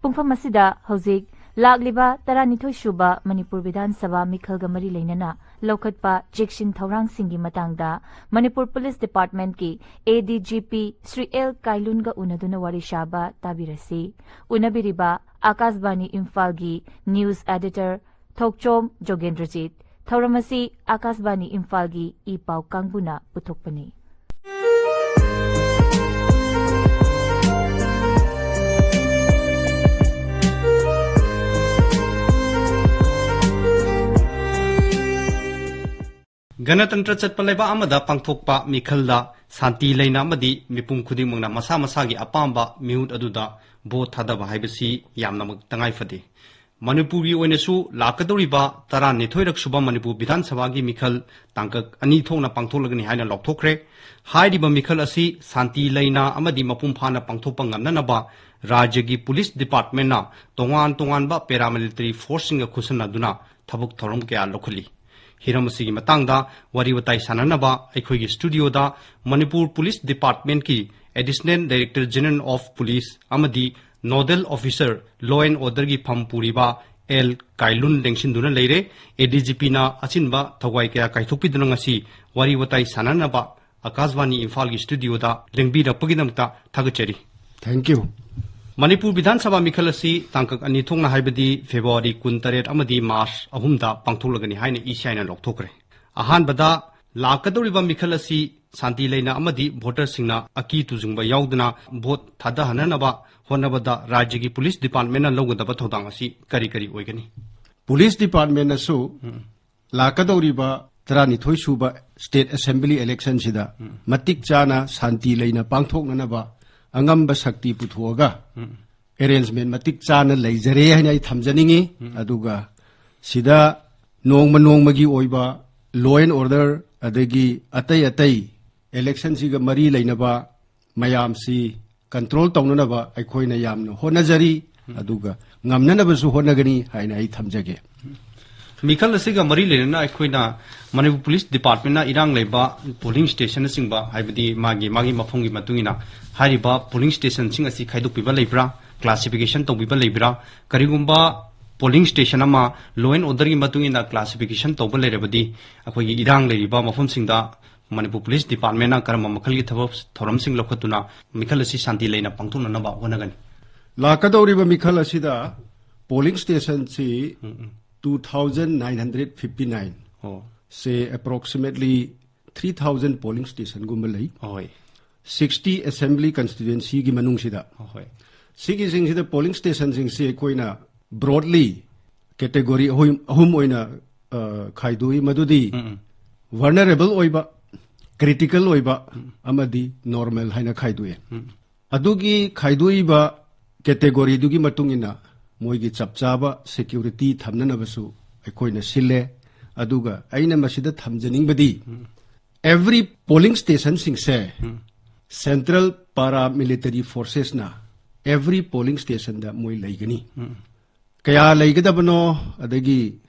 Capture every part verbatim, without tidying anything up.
ꯄꯨꯡꯐꯝ ꯑꯁꯤꯗ ꯍꯧꯖꯤꯛ ꯂꯥꯛꯂꯤꯕ ꯇꯔꯥꯅꯤꯊꯣꯏ ꯁꯨꯕ ꯃꯅꯤꯄꯨꯔ ꯕꯤꯙꯥꯟ ꯁꯚꯥ ꯃꯤꯈꯜꯒ ꯃꯔꯤ ꯂꯩꯅꯅ ꯂꯧꯈꯠꯄ ꯆꯦꯛꯁꯤꯟ ꯊꯧꯔꯥꯡꯁꯤꯡꯒꯤ ꯃꯇꯥꯡꯗ ꯃꯅꯤꯄꯨꯔ ꯄꯨꯂꯤꯁ ꯗꯤꯄꯥꯔꯠꯃꯦꯟꯠꯀꯤ ꯑꯦ D G P Shri L ꯀꯥꯏꯂꯨꯟꯒ ꯎꯅꯗꯨꯅ ꯋꯥꯔꯤ ꯁꯥꯕ ꯇꯥꯕꯤꯔꯁꯤ꯫ ꯎꯅꯕꯤꯔꯤꯕ ꯑꯥꯀꯥꯁꯕꯥꯅꯤ ꯏꯝꯐꯥꯜꯒꯤ ꯅ꯭ꯌꯨꯁ ꯑꯦꯗꯤꯇꯔ ꯊꯣꯛꯆꯣꯝ ꯖꯣꯒꯦꯟꯗ꯭ꯔꯖꯤꯠ꯫ ꯊꯧꯔꯝ ꯑꯁꯤ ꯑꯥꯀꯥꯁꯕꯥꯅꯤ ꯏꯝꯐꯥꯜꯒꯤ ꯏ ꯄꯥꯎ ꯀꯥꯡꯕꯨꯅ ꯄꯨꯊꯣꯛꯄꯅꯤ꯫ ꯒꯅꯇꯟꯇ꯭ꯔ ꯆꯠꯄ ꯂꯩꯕꯥꯛ ꯑꯃꯗ ꯄꯥꯡꯊꯣꯛꯄ ꯃꯤꯈꯜꯗ ꯁꯥꯟꯇꯤ ꯂꯩꯅ ꯑꯃꯗꯤ ꯃꯤꯄꯨꯝ ꯈꯨꯗꯤꯡꯃꯛꯅ ꯃꯁꯥ ꯃꯁꯥꯒꯤ ꯑꯄꯥꯝꯕ ꯃꯤꯍꯨꯠ ꯑꯗꯨꯗ ꯚꯣꯠ ꯊꯥꯗꯕ ꯍꯥꯏꯕꯁꯤ ꯌꯥꯝꯅꯃꯛ ꯇꯉꯥꯏ ꯐꯗꯦ꯫ ꯃꯅꯤꯄꯨꯔꯒꯤ ꯑꯣꯏꯅꯁꯨ ꯂꯥꯛꯀꯗꯧꯔꯤꯕ ꯇꯔꯥꯅꯤꯊꯣꯏꯔꯛ ꯁꯨꯕ ꯃꯅꯤꯄꯨꯔ ꯕꯤꯙꯥꯟ ꯁꯚꯥꯒꯤ ꯃꯤꯈꯜ ꯇꯥꯡꯀꯛ ꯑꯅꯤ ꯊꯣꯛꯅ ꯄꯥꯡꯊꯣꯛꯂꯒꯅꯤ ꯍꯥꯏꯅ ꯂꯥꯎꯊꯣꯛꯈ꯭ꯔꯦ꯫ ꯍꯥꯏꯔꯤꯕ ꯃꯤꯈꯜ ꯑꯁꯤ ꯁꯥꯟꯇꯤ ꯂꯩꯅ ꯑꯃꯗꯤ ꯃꯄꯨꯡ ꯐꯥꯅ ꯄꯥꯡꯊꯣꯛꯄ ꯉꯝꯅꯅꯕ ꯔꯥꯖ꯭ꯌꯒꯤ ꯄꯨꯂꯤꯁ ꯗꯤꯄꯥꯔꯠꯃꯦꯟꯅ ꯇꯣꯉꯥꯟ ꯇꯣꯉꯥꯟꯕ ꯄꯦꯔꯥꯃꯤꯂꯤꯇꯔꯤ ꯐꯣꯔꯁꯁꯤꯡꯒ ꯈꯨꯠꯁꯝꯅꯗꯨꯅ ꯊꯕꯛ ꯊꯧꯔꯝ ꯀꯌꯥ ꯂꯧꯈꯠꯂꯤ꯫ ꯍꯤꯔꯝ ꯑꯁꯤꯒꯤ ꯃꯇꯥꯡꯗ ꯋꯥꯔꯤ ꯋꯥꯇꯥꯏ ꯁꯥꯟꯅꯅꯕ ꯑꯩꯈꯣꯏꯒꯤ ꯁ꯭ꯇꯨꯗꯤꯑꯣꯗ ꯃꯅꯤꯄꯨꯔ ꯄꯨꯂꯤꯁ ꯗꯤꯄꯥꯔꯠꯃꯦꯟꯠꯀꯤ additional director general of police ꯑꯃꯗꯤ ꯅꯣꯗꯦꯜ ꯑꯣꯐꯤꯁꯔ ꯂꯣ ꯑꯦꯟ ꯑꯣꯔꯗꯔꯒꯤ ꯐꯝ ꯄꯨꯔꯤꯕ ꯑꯦꯜ ꯀꯥꯏꯂꯨꯟ ꯂꯦꯡꯁꯤꯟꯗꯨꯅ ꯂꯩꯔꯦ꯫ ꯑꯦ ꯗꯤ ꯖꯤ ꯄꯤꯅ ꯑꯆꯤꯟꯕ ꯊꯧꯒꯥꯏ ꯀꯌꯥ ꯀꯥꯏꯊꯣꯛꯄꯤꯗꯨꯅ ꯉꯁꯤ ꯋꯥꯔꯤ ꯋꯥꯇꯥꯏ ꯁꯥꯟꯅꯅꯕ ꯑꯥꯀꯥꯁꯕꯥꯅꯤ ꯏꯝꯐꯥꯜꯒꯤ ꯁ꯭ꯇꯨꯗꯤꯑꯣꯗ ꯂꯦꯡꯕꯤꯔꯛꯄꯒꯤꯗꯃꯛꯇ ꯊꯥꯒꯠꯆꯔꯤ꯫ Thank you. ꯃꯅꯤꯄꯨꯔ ꯕꯤꯙꯥꯟ ꯁꯚꯥ ꯃꯤꯈꯜ ꯑꯁꯤ ꯇꯥꯡꯀꯛ ꯑꯅꯤ ꯊꯣꯛꯅ, ꯍꯥꯏꯕꯗꯤ ꯐꯦꯕ꯭ꯔꯨꯋꯥꯔꯤ ꯀꯨꯟꯇꯔꯦꯠ ꯑꯃꯗꯤ ꯃꯥꯔꯆ ꯑꯍꯨꯝꯗ ꯄꯥꯡꯊꯣꯛꯂꯒꯅꯤ ꯍꯥꯏꯅ ꯏ ꯁꯤ ꯑꯥꯏꯅ ꯂꯥꯎꯊꯣꯛꯈ꯭ꯔꯦ꯫ ꯑꯍꯥꯟꯕꯗ ꯂꯥꯛꯀꯗꯧꯔꯤꯕ ꯃꯤꯈꯜ ꯑꯁꯤ ꯁꯥꯟꯇꯤ ꯂꯩꯅ ꯑꯃꯗꯤ ꯚꯣꯇꯔꯁꯤꯡꯅ ꯑꯀꯤ ꯇꯨꯖꯨꯡꯕ ꯌꯥꯎꯗꯅ ꯚꯣꯠ ꯊꯥꯗꯍꯟꯅꯅꯕ ꯍꯣꯠꯅꯕꯗ ꯔꯥꯖ꯭ꯌꯒꯤ ꯄꯨꯂꯤꯁ ꯗꯤꯄꯥꯔꯠꯃꯦꯟꯅ ꯂꯧꯒꯗꯕ ꯊꯧꯗꯥꯡ ꯑꯁꯤ ꯀꯔꯤ ꯀꯔꯤ ꯑꯣꯏꯒꯅꯤ? ꯄꯨꯂꯤꯁ ꯗꯤꯄꯥꯔꯠꯃꯦꯟꯅꯁꯨ ꯂꯥꯛꯀꯗꯧꯔꯤꯕ ꯇꯔꯥꯅꯤꯊꯣꯏ ꯁꯨꯕ ꯁ꯭ꯇꯦꯠ ꯑꯦꯁꯦꯝꯕ꯭ꯂꯤ ꯏꯂꯦꯛꯁꯟꯁꯤꯗ ꯃꯇꯤꯛ ꯆꯥꯅ ꯁꯥꯟꯇꯤ ꯂꯩꯅ ꯄꯥꯡꯊꯣꯛꯅꯅꯕ ꯑꯉꯝꯕ ꯁꯛꯇꯤ ꯄꯨꯊꯣꯛꯑꯒ ꯑꯦꯔꯦꯟꯖꯃꯦꯟ ꯃꯇꯤꯛ ꯆꯥꯅ ꯂꯩꯖꯔꯦ ꯍꯥꯏꯅ ꯑꯩ ꯊꯝꯖꯅꯤꯡꯉꯤ꯫ ꯑꯗꯨꯒ ꯁꯤꯗ ꯅꯣꯡꯃ ꯅꯣꯡꯃꯒꯤ ꯑꯣꯏꯕ ꯂꯣ ꯑꯦꯟ ꯑꯣꯔꯗꯔ ꯑꯗꯒꯤ ꯑꯇꯩ ꯑꯇꯩ ꯏꯂꯦꯛꯁꯟꯁꯤꯒ ꯃꯔꯤ ꯂꯩꯅꯕ ꯃꯌꯥꯝꯁꯤ ꯀꯟꯇ꯭ꯔꯣꯜ ꯇꯧꯅꯅꯕ ꯑꯩꯈꯣꯏꯅ ꯌꯥꯝꯅ ꯍꯣꯠꯅꯖꯔꯤ, ꯑꯗꯨꯒ ꯉꯝꯅꯅꯕꯁꯨ ꯍꯣꯠꯅꯒꯅꯤ ꯍꯥꯏꯅ ꯑꯩ ꯊꯝꯖꯒꯦ꯫ ꯃꯤꯈꯜ ꯑꯁꯤꯒ ꯃꯔꯤ ꯂꯩꯅꯅ ꯑꯩꯈꯣꯏꯅ ꯃꯅꯤꯄꯨꯔ ꯄꯨꯂꯤꯁ ꯗꯤꯄꯥꯔꯠꯃꯦꯟꯅ ꯏꯔꯥꯡ ꯂꯩꯕ ꯄꯣꯂꯤꯡ ꯁ꯭ꯇꯦꯁꯟꯅꯆꯤꯡꯕ, ꯍꯥꯏꯕꯗꯤ ꯃꯥꯒꯤ, ꯃꯥꯒꯤ ꯃꯐꯝꯒꯤ ꯃꯇꯨꯡ ꯏꯟꯅ ꯍꯥꯏꯔꯤꯕ ꯄꯣꯂꯤꯡ ꯁ꯭ꯇꯦꯁꯟꯁꯤꯡ ꯑꯁꯤ ꯈꯥꯏꯗꯣꯛꯄꯤꯕ ꯂꯩꯕ꯭ꯔꯥ? classification ꯇꯧꯕꯤꯕ ꯂꯩꯕ꯭ꯔꯥ? ꯀꯔꯤꯒꯨꯝꯕ polling station ꯑꯃ law and orderꯒꯤ ꯃꯇꯨꯡ ꯏꯟꯅ classification ꯇꯧꯕ ꯂꯩꯔꯕꯗꯤ, ꯑꯩꯈꯣꯏꯒꯤ ꯏꯔꯥꯡ ꯂꯩꯔꯤꯕ ꯃꯐꯝꯁꯤꯡꯗ ꯃꯅꯤꯄꯨꯔ police departmentꯅ ꯀꯔꯝꯕ ꯃꯈꯜꯒꯤ ꯊꯕꯛ ꯊꯧꯔꯝꯁꯤꯡ ꯂꯧꯈꯠꯇꯨꯅ ꯃꯤꯈꯜ ꯑꯁꯤ ꯁꯥꯟꯇꯤ ꯂꯩꯅ ꯄꯥꯡꯊꯣꯛꯅꯅꯕ ꯍꯣꯠꯅꯒꯅꯤ? ꯂꯥꯛꯀꯗꯧꯔꯤꯕ ꯃꯤꯈꯜ ꯑꯁꯤꯗ polling stationꯁꯤ two thousand nine hundred fifty nine ꯑꯣ꯫ ꯁꯦ approximately three thousand polling stationꯒꯨꯝꯕ ꯂꯩ꯫ ꯍꯣꯏ꯫ Sixty assembly constituencyꯒꯤ ꯃꯅꯨꯡꯁꯤꯗ꯫ ꯍꯣꯏ꯫ ꯁꯤꯒꯤꯁꯤꯡꯁꯤꯗ polling stationꯁꯤꯡꯁꯤ ꯑꯩꯈꯣꯏꯅ broadly category ꯑꯍꯨꯝ, ꯑꯍꯨꯝ ꯑꯣꯏꯅ, ꯑ, ꯈꯥꯏꯗꯣꯛꯏ꯫ ꯃꯗꯨꯗꯤ ꯎꯝ, ꯎꯝ꯫ Vulnerable ꯑꯣꯏꯕ, critical ꯑꯣꯏꯕ, ꯎꯝ꯫ ꯑꯃꯗꯤ normal ꯍꯥꯏꯅ ꯈꯥꯏꯗꯣꯛꯑꯦ꯫ ꯎꯝ꯫ ꯑꯗꯨꯒꯤ ꯈꯥꯏꯗꯣꯛꯏꯕ categoryꯗꯨꯒꯤ ꯃꯇꯨꯡ ꯏꯟꯅ ꯃꯣꯏꯒꯤ ꯆꯞ ꯆꯥꯕ security ꯊꯝꯅꯅꯕꯁꯨ ꯑꯩꯈꯣꯏꯅ ꯁꯤꯜꯂꯦ꯫ ꯑꯗꯨꯒ ꯑꯩꯅ ꯃꯁꯤꯗ ꯊꯝꯖꯅꯤꯡꯕꯗꯤ, ꯎꯝ꯫ Every polling stationꯁꯤꯡꯁꯦ ꯎꯝ꯫ Central Paramilitary Forcesꯅ every polling stationꯗ ꯃꯣꯏ ꯂꯩꯒꯅꯤ꯫ ꯎꯝ꯫ ꯀꯌꯥ ꯂꯩꯒꯗꯕꯅꯣ, ꯑꯗꯒꯤ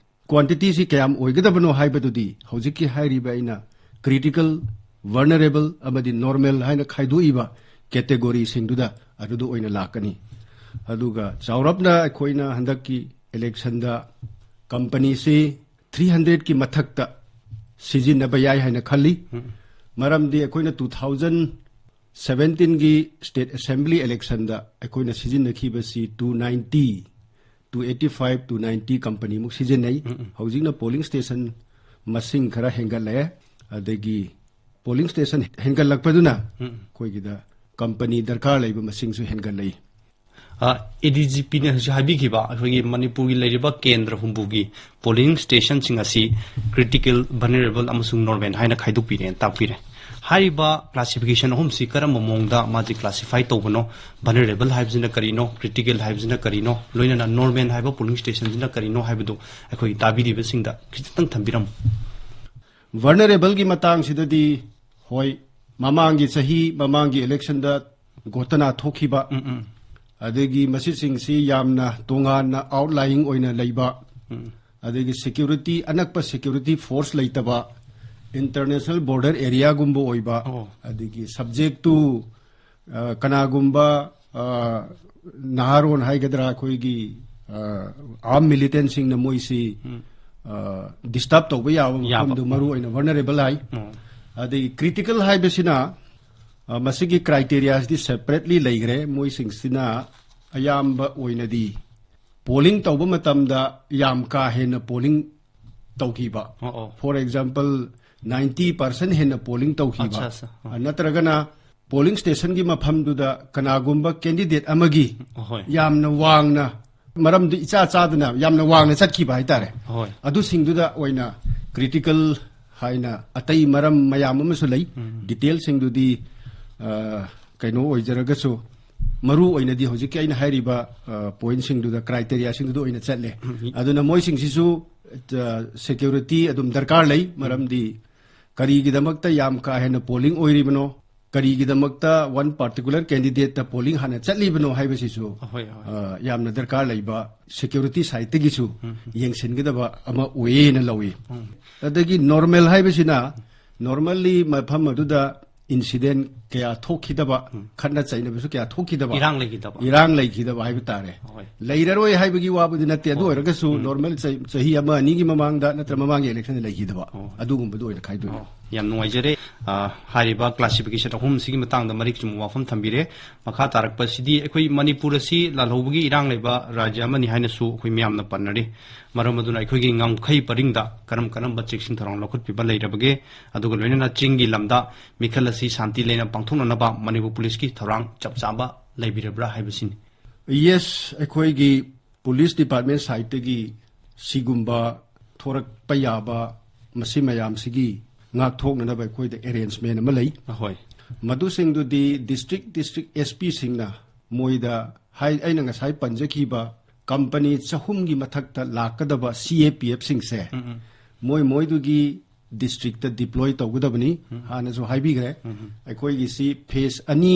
quantityꯁꯤ ꯀꯌꯥꯝ ꯑꯣꯏꯒꯗꯕꯅꯣ ꯍꯥꯏꯕꯗꯨꯗꯤ ꯍꯧꯖꯤꯛꯀꯤ ꯍꯥꯏꯔꯤꯕ ꯑꯩꯅ critical, vulnerable ꯑꯃꯗꯤ normal ꯍꯥꯏꯅ ꯈꯥꯏꯗꯣꯛꯏꯕ categoryꯁꯤꯡꯗꯨꯗ ꯑꯗꯨꯗ ꯑꯣꯏꯅ ꯂꯥꯛꯀꯅꯤ꯫ ꯑꯗꯨꯒ ꯆꯥꯎꯔꯞꯅ ꯑꯩꯈꯣꯏꯅ ꯍꯟꯗꯛꯀꯤ electionꯗ companyꯁꯤ three hundredꯀꯤ ꯃꯊꯛꯇ ꯁꯤꯖꯤꯟꯅꯕ ꯌꯥꯏ ꯍꯥꯏꯅ ꯈꯜꯂꯤ꯫ ꯎꯝ꯫ ꯃꯔꯝꯗꯤ ꯑꯩꯈꯣꯏꯅ two thousand seventeenꯒꯤ state assembly electionꯗ ꯑꯩꯈꯣꯏꯅ ꯁꯤꯖꯤꯟꯅꯈꯤꯕꯁꯤ two ninety, two eighty five, two ninety companyꯃꯨꯛ ꯁꯤꯖꯤꯟꯅꯩ꯫ ꯎꯝ, ꯎꯝ꯫ ꯍꯧꯖꯤꯛꯅ polling station ꯃꯁꯤꯡ ꯈꯔ ꯍꯦꯟꯒꯠꯂꯛꯑꯦ꯫ ꯑꯗꯒꯤ polling station ꯍꯦꯟꯒꯠꯂꯛꯄꯗꯨꯅ ꯎꯝ꯫ ꯑꯩꯈꯣꯏꯒꯤꯗ company ꯗꯔꯀꯥꯔ ꯂꯩꯕ ꯃꯁꯤꯡꯁꯨ ꯍꯦꯟꯒꯠꯂꯛꯏ꯫ ꯑ, ADGPꯅ ꯍꯧꯖꯤꯛ ꯍꯥꯏꯕꯤꯈꯤꯕ ꯑꯩꯈꯣꯏꯒꯤ ꯃꯅꯤꯄꯨꯔꯒꯤ ꯂꯩꯔꯤꯕ ꯀꯦꯟꯗ꯭ꯔ ꯍꯨꯝꯐꯨꯒꯤ polling stationꯁꯤꯡ ꯑꯁꯤ critical, vulnerable ꯑꯃꯁꯨꯡ normal ꯍꯥꯏꯅ ꯈꯥꯏꯗꯣꯛꯄꯤꯔꯦꯅ ꯇꯥꯛꯄꯤꯔꯦ꯫ ꯍꯥꯏꯔꯤꯕ classification ꯑꯍꯨꯝꯁꯤ ꯀꯔꯝꯕ ꯃꯑꯣꯡꯗ ꯃꯥꯁꯤ classify ꯇꯧꯕꯅꯣ? Vulnerable ꯍꯥꯏꯕꯁꯤꯅ ꯀꯔꯤꯅꯣ? Critical ꯍꯥꯏꯕꯁꯤꯅ ꯀꯔꯤꯅꯣ? ꯂꯣꯏꯅꯅ normal ꯍꯥꯏꯕ polling stationꯁꯤꯅ ꯀꯔꯤꯅꯣ ꯍꯥꯏꯕꯗꯨ ꯑꯩꯈꯣꯏꯒꯤ ꯇꯥꯕꯤꯔꯤꯕꯁꯤꯡꯗ ꯈꯤꯇꯪ ꯊꯝꯕꯤꯔꯝꯃꯨ꯫ Vulnerableꯒꯤ ꯃꯇꯥꯡꯁꯤꯗꯗꯤ, ꯍꯣꯏ, ꯃꯃꯥꯡꯒꯤ ꯆꯍꯤ, ꯃꯃꯥꯡꯒꯤ electionꯗ ꯘꯣꯇꯅꯥ ꯊꯣꯛꯈꯤꯕ, ꯎꯝ, ꯎꯝ꯫ ꯑꯗꯒꯤ ꯃꯁꯤꯁꯤꯡꯁꯤ ꯌꯥꯝꯅ ꯇꯣꯉꯥꯟꯅ outlying ꯑꯣꯏꯅ ꯂꯩꯕ, ꯎꯝ꯫ ꯑꯗꯒꯤ security, ꯑꯅꯛꯄ security force ꯂꯩꯇꯕ, international border areaꯒꯨꯝꯕ ꯑꯣꯏꯕ, ꯑꯣ꯫ ꯑꯗꯒꯤ subject to, ꯑ, ꯀꯅꯥꯒꯨꯝꯕ, ꯑ, ꯅꯍꯥꯔꯣꯟ ꯍꯥꯏꯒꯗ꯭ꯔꯥ, ꯑꯩꯈꯣꯏꯒꯤ ꯑꯥꯔꯝ ꯃꯤꯂꯤꯇꯦꯟꯁꯤꯡꯅ ꯃꯣꯏꯁꯤ ꯗꯤꯁꯇꯔꯕ ꯇꯧꯕ ꯌꯥꯕ ꯌꯥꯕ꯫ ꯃꯐꯝꯗꯨ, ꯃꯔꯨ ꯑꯣꯏꯅ ꯚꯜꯅꯔꯦꯕꯜ ꯍꯥꯏ꯫ ꯑꯣ꯫ ꯑꯗꯒꯤ ꯀ꯭ꯔꯤꯇꯤꯀꯦꯜ ꯍꯥꯏꯕꯁꯤꯅ, ꯑ, ꯃꯁꯤꯒꯤ ꯀ꯭ꯔꯥꯏꯇꯦꯔꯤꯌꯥꯁꯤꯗꯤ ꯁꯦꯄꯔꯦꯠꯂꯤ ꯂꯩꯈ꯭ꯔꯦ꯫ ꯃꯣꯏꯁꯤꯡꯁꯤꯅ ꯑꯌꯥꯝꯕ ꯑꯣꯏꯅꯗꯤ ꯄꯣꯂꯤꯡ ꯇꯧꯕ ꯃꯇꯝꯗ ꯌꯥꯝ ꯀꯥ ꯍꯦꯟꯅ ꯄꯣꯂꯤꯡ ꯇꯧꯈꯤꯕ꯫ ꯑꯣ, ꯑꯣ꯫ For example, ninety percent ꯍꯦꯟꯅ ꯄꯣꯂꯤꯡ ꯇꯧꯈꯤꯕ꯫ ꯑꯠꯆꯥ, ꯑꯠꯆꯥ꯫ ꯑ꯫ ꯑ, ꯅꯠꯇ꯭ꯔꯒꯅ ꯄꯣꯂꯤꯡ ꯁ꯭ꯇꯦꯁꯟꯒꯤ ꯃꯐꯝꯗꯨꯗ ꯀꯅꯥꯒꯨꯝꯕ ꯀꯦꯟꯗꯤꯗꯦꯠ ꯑꯃꯒꯤ ꯑꯍꯣꯏ꯫ ꯌꯥꯝꯅ ꯋꯥꯡꯅ, ꯃꯔꯝꯗꯨ ꯏꯆꯥ ꯆꯥꯗꯅ ꯌꯥꯝꯅ ꯋꯥꯡꯅ ꯆꯠꯈꯤꯕ ꯍꯥꯏꯇꯥꯔꯦ꯫ ꯑꯍꯣꯏ꯫ ꯑꯗꯨꯁꯤꯡꯗꯨꯗ ꯑꯣꯏꯅ ꯀ꯭ꯔꯤꯇꯤꯀꯦꯜ ꯍꯥꯏꯅ ꯑꯇꯩ ꯃꯔꯝ ꯃꯌꯥꯝ ꯑꯃꯁꯨ ꯂꯩ꯫ ꯎꯝ꯫ ꯗꯤꯇꯦꯜꯁꯤꯡꯗꯨꯗꯤ, ꯑ, ꯀꯩꯅꯣ ꯑꯣꯏꯖꯔꯒꯁꯨ, ꯃꯔꯨ ꯑꯣꯏꯅꯗꯤ ꯍꯧꯖꯤꯛꯀꯤ ꯑꯩꯅ ꯍꯥꯏꯔꯤꯕ, ꯑ, ꯄꯣꯏꯟꯠꯁꯤꯡꯗꯨꯗ, ꯀ꯭ꯔꯥꯏꯇꯦꯔꯤꯌꯥꯁꯤꯡꯗꯨꯗ ꯑꯣꯏꯅ ꯆꯠꯂꯦ꯫ ꯎꯝ꯫ ꯑꯗꯨꯅ ꯃꯣꯏꯁꯤꯡꯁꯤꯁꯨ, ꯑ, ꯁꯦꯀ꯭ꯌꯨꯔꯤꯇꯤ ꯑꯗꯨꯝ ꯗꯔꯀꯥꯔ ꯂꯩ, ꯃꯔꯝꯗꯤ ꯀꯔꯤꯒꯤꯗꯃꯛꯇ ꯌꯥꯝ ꯀꯥ ꯍꯦꯟꯅ ꯄꯣꯂꯤꯡ ꯑꯣꯏꯔꯤꯕꯅꯣ, ꯀꯔꯤꯒꯤꯗꯃꯛꯇ ꯋꯥꯟ ꯄꯥꯔꯇꯤꯀꯨꯂꯔ ꯀꯦꯟꯗꯤꯗꯦꯠꯇ ꯄꯣꯂꯤꯡ ꯍꯥꯟꯅ ꯆꯠꯂꯤꯕꯅꯣ ꯍꯥꯏꯕꯁꯤꯁꯨ, ꯑꯍꯣꯏ, ꯑꯍꯣꯏ꯫ ꯑ, ꯌꯥꯝꯅ ꯗꯔꯀꯥꯔ ꯂꯩꯕ, ꯁꯦꯀ꯭ꯌꯨꯔꯤꯇꯤ ꯁꯥꯏꯠꯇꯒꯤꯁꯨ ꯎꯝ꯫ ꯌꯦꯡꯁꯤꯟꯒꯗꯕ ꯑꯃ ꯑꯣꯏꯌꯦꯅ ꯂꯧꯏ꯫ ꯎꯝ꯫ ꯑꯗꯒꯤ ꯅꯣꯔꯃꯦꯜ ꯍꯥꯏꯕꯁꯤꯅ, ꯅꯣꯔꯃꯦꯜꯂꯤ ꯃꯐꯝ ꯑꯗꯨꯗ ꯏꯟꯁꯤꯗꯦꯟ ꯀꯌꯥ ꯊꯣꯛꯈꯤꯗꯕ, ꯎꯝ꯫ ꯈꯠꯅ ꯆꯩꯅꯕꯁꯨ ꯀꯌꯥ ꯊꯣꯛꯈꯤꯗꯕ, ꯏꯔꯥꯡ ꯂꯩꯈꯤꯗꯕ꯫ ꯏꯔꯥꯡ ꯂꯩꯈꯤꯗꯕ ꯍꯥꯏꯕ ꯇꯥꯔꯦ꯫ ꯍꯣꯏ꯫ ꯂꯩꯔꯔꯣꯏ ꯍꯥꯏꯕꯒꯤ ꯋꯥꯕꯨꯗꯤ ꯅꯠꯇꯦ, ꯑꯗꯨ ꯍꯣꯏ꯫ ꯑꯣꯏꯔꯒꯁꯨ ꯎꯝ꯫ ꯅꯣꯔꯃꯦꯜ ꯆꯍꯤ, ꯆꯍꯤ ꯑꯃ ꯑꯅꯤꯒꯤ ꯃꯃꯥꯡꯗ ꯅꯠꯇ꯭ꯔ ꯃꯃꯥꯡꯒꯤ ꯏꯂꯦꯛꯁꯟꯗ ꯂꯩꯈꯤꯗꯕ, ꯑꯣ꯫ ꯑꯗꯨꯒꯨꯝꯕꯗꯨ ꯑꯣꯏꯅ ꯈꯥꯏꯗꯣꯛꯏ꯫ ꯑꯣ, ꯌꯥꯝ ꯅꯨꯡꯉꯥꯏꯖꯔꯦ꯫ ꯑ, ꯍꯥꯏꯔꯤꯕ ꯀ꯭ꯂꯥꯁꯤꯐꯤꯀꯦꯁꯟ ꯑꯍꯨꯝꯁꯤꯒꯤ ꯃꯇꯥꯡꯗ ꯃꯔꯤꯛ ꯆꯨꯝꯕ ꯋꯥꯐꯝ ꯊꯝꯕꯤꯔꯦ꯫ ꯃꯈꯥ ꯇꯥꯔꯛꯄꯁꯤꯗꯤ ꯑꯩꯈꯣꯏ ꯃꯅꯤꯄꯨꯔ ꯑꯁꯤ ꯂꯥꯜꯍꯧꯕꯒꯤ ꯏꯔꯥꯡ ꯂꯩꯕ ꯔꯥꯖ꯭ꯌ ꯑꯃꯅꯤ ꯍꯥꯏꯅꯁꯨ ꯑꯩꯈꯣꯏ ꯃꯤꯌꯥꯝꯅ ꯄꯟꯅꯔꯤ꯫ ꯃꯔꯝ ꯑꯗꯨꯅ ꯑꯩꯈꯣꯏꯒꯤ ꯉꯝꯈꯩ ꯄꯔꯤꯡꯗ ꯀꯔꯝ ꯀꯔꯝꯕ ꯆꯦꯛꯁꯤꯟ ꯊꯧꯔꯥꯡ ꯂꯧꯈꯠꯄꯤꯕ ꯂꯩꯔꯕꯒꯦ? ꯑꯗꯨꯒ ꯂꯣꯏꯅꯅ ꯆꯤꯡꯒꯤ ꯂꯝꯗ ꯃꯤꯈꯜ ꯑꯁꯤ ꯁꯥꯟꯇꯤ ꯂꯩꯅ ꯄꯥꯡꯊꯣꯛꯅꯅꯕ ꯃꯅꯤꯄꯨꯔ ꯄꯨꯂꯤꯁꯀꯤ ꯊꯧꯔꯥꯡ ꯆꯞ ꯆꯥꯕ ꯂꯩꯕꯤꯔꯕ꯭ꯔꯥ ꯍꯥꯏꯕꯁꯤꯅꯤ꯫ ꯌꯦꯁ, ꯑꯩꯈꯣꯏꯒꯤ ꯄꯨꯂꯤꯁ ꯗꯤꯄꯥꯔꯠꯃꯦꯟ ꯁꯥꯏꯠꯇꯒꯤ ꯁꯤꯒꯨꯝꯕ ꯊꯣꯔꯛꯄ ꯌꯥꯕ, ꯃꯁꯤ ꯃꯌꯥꯝꯁꯤꯒꯤ ꯉꯥꯛꯊꯣꯛꯅꯅꯕ ꯑꯩꯈꯣꯏꯗ ꯑꯦꯔꯦꯟꯖꯃꯦꯟ ꯑꯃ ꯂꯩ꯫ ꯑꯍꯣꯏ꯫ ꯃꯗꯨꯁꯤꯡꯗꯨꯗꯤ ꯗꯤꯁꯇ꯭ꯔꯤꯛ, ꯗꯤꯁꯇ꯭ꯔꯤꯛ ꯑꯦꯁ ꯄꯤꯁꯤꯡꯅ ꯃꯣꯏꯗ ꯍꯥꯏ-, ꯑꯩꯅ ꯉꯁꯥꯏ ꯄꯟꯖꯈꯤꯕ ꯀꯝꯄꯅꯤ ꯆꯍꯨꯝꯒꯤ ꯃꯊꯛꯇ ꯂꯥꯛꯀꯗꯕ ꯁꯤ ꯑꯦ ꯄꯤ ꯑꯦꯐꯁꯤꯡꯁꯦ, ꯎꯝ, ꯎꯝ꯫ ꯃꯣꯏ ꯃꯣꯏꯗꯨꯒꯤ ꯗꯤꯁꯇ꯭ꯔꯤꯛꯇ ꯗꯤꯄ꯭ꯂꯣꯏ ꯇꯧꯒꯗꯕꯅꯤ꯫ ꯎꯝ꯫ ꯍꯥꯟꯅꯁꯨ ꯍꯥꯏꯕꯤꯈ꯭ꯔꯦ, ꯎꯝ꯫ ꯑꯩꯈꯣꯏꯒꯤꯁꯤ ꯐꯦꯁ ꯑꯅꯤ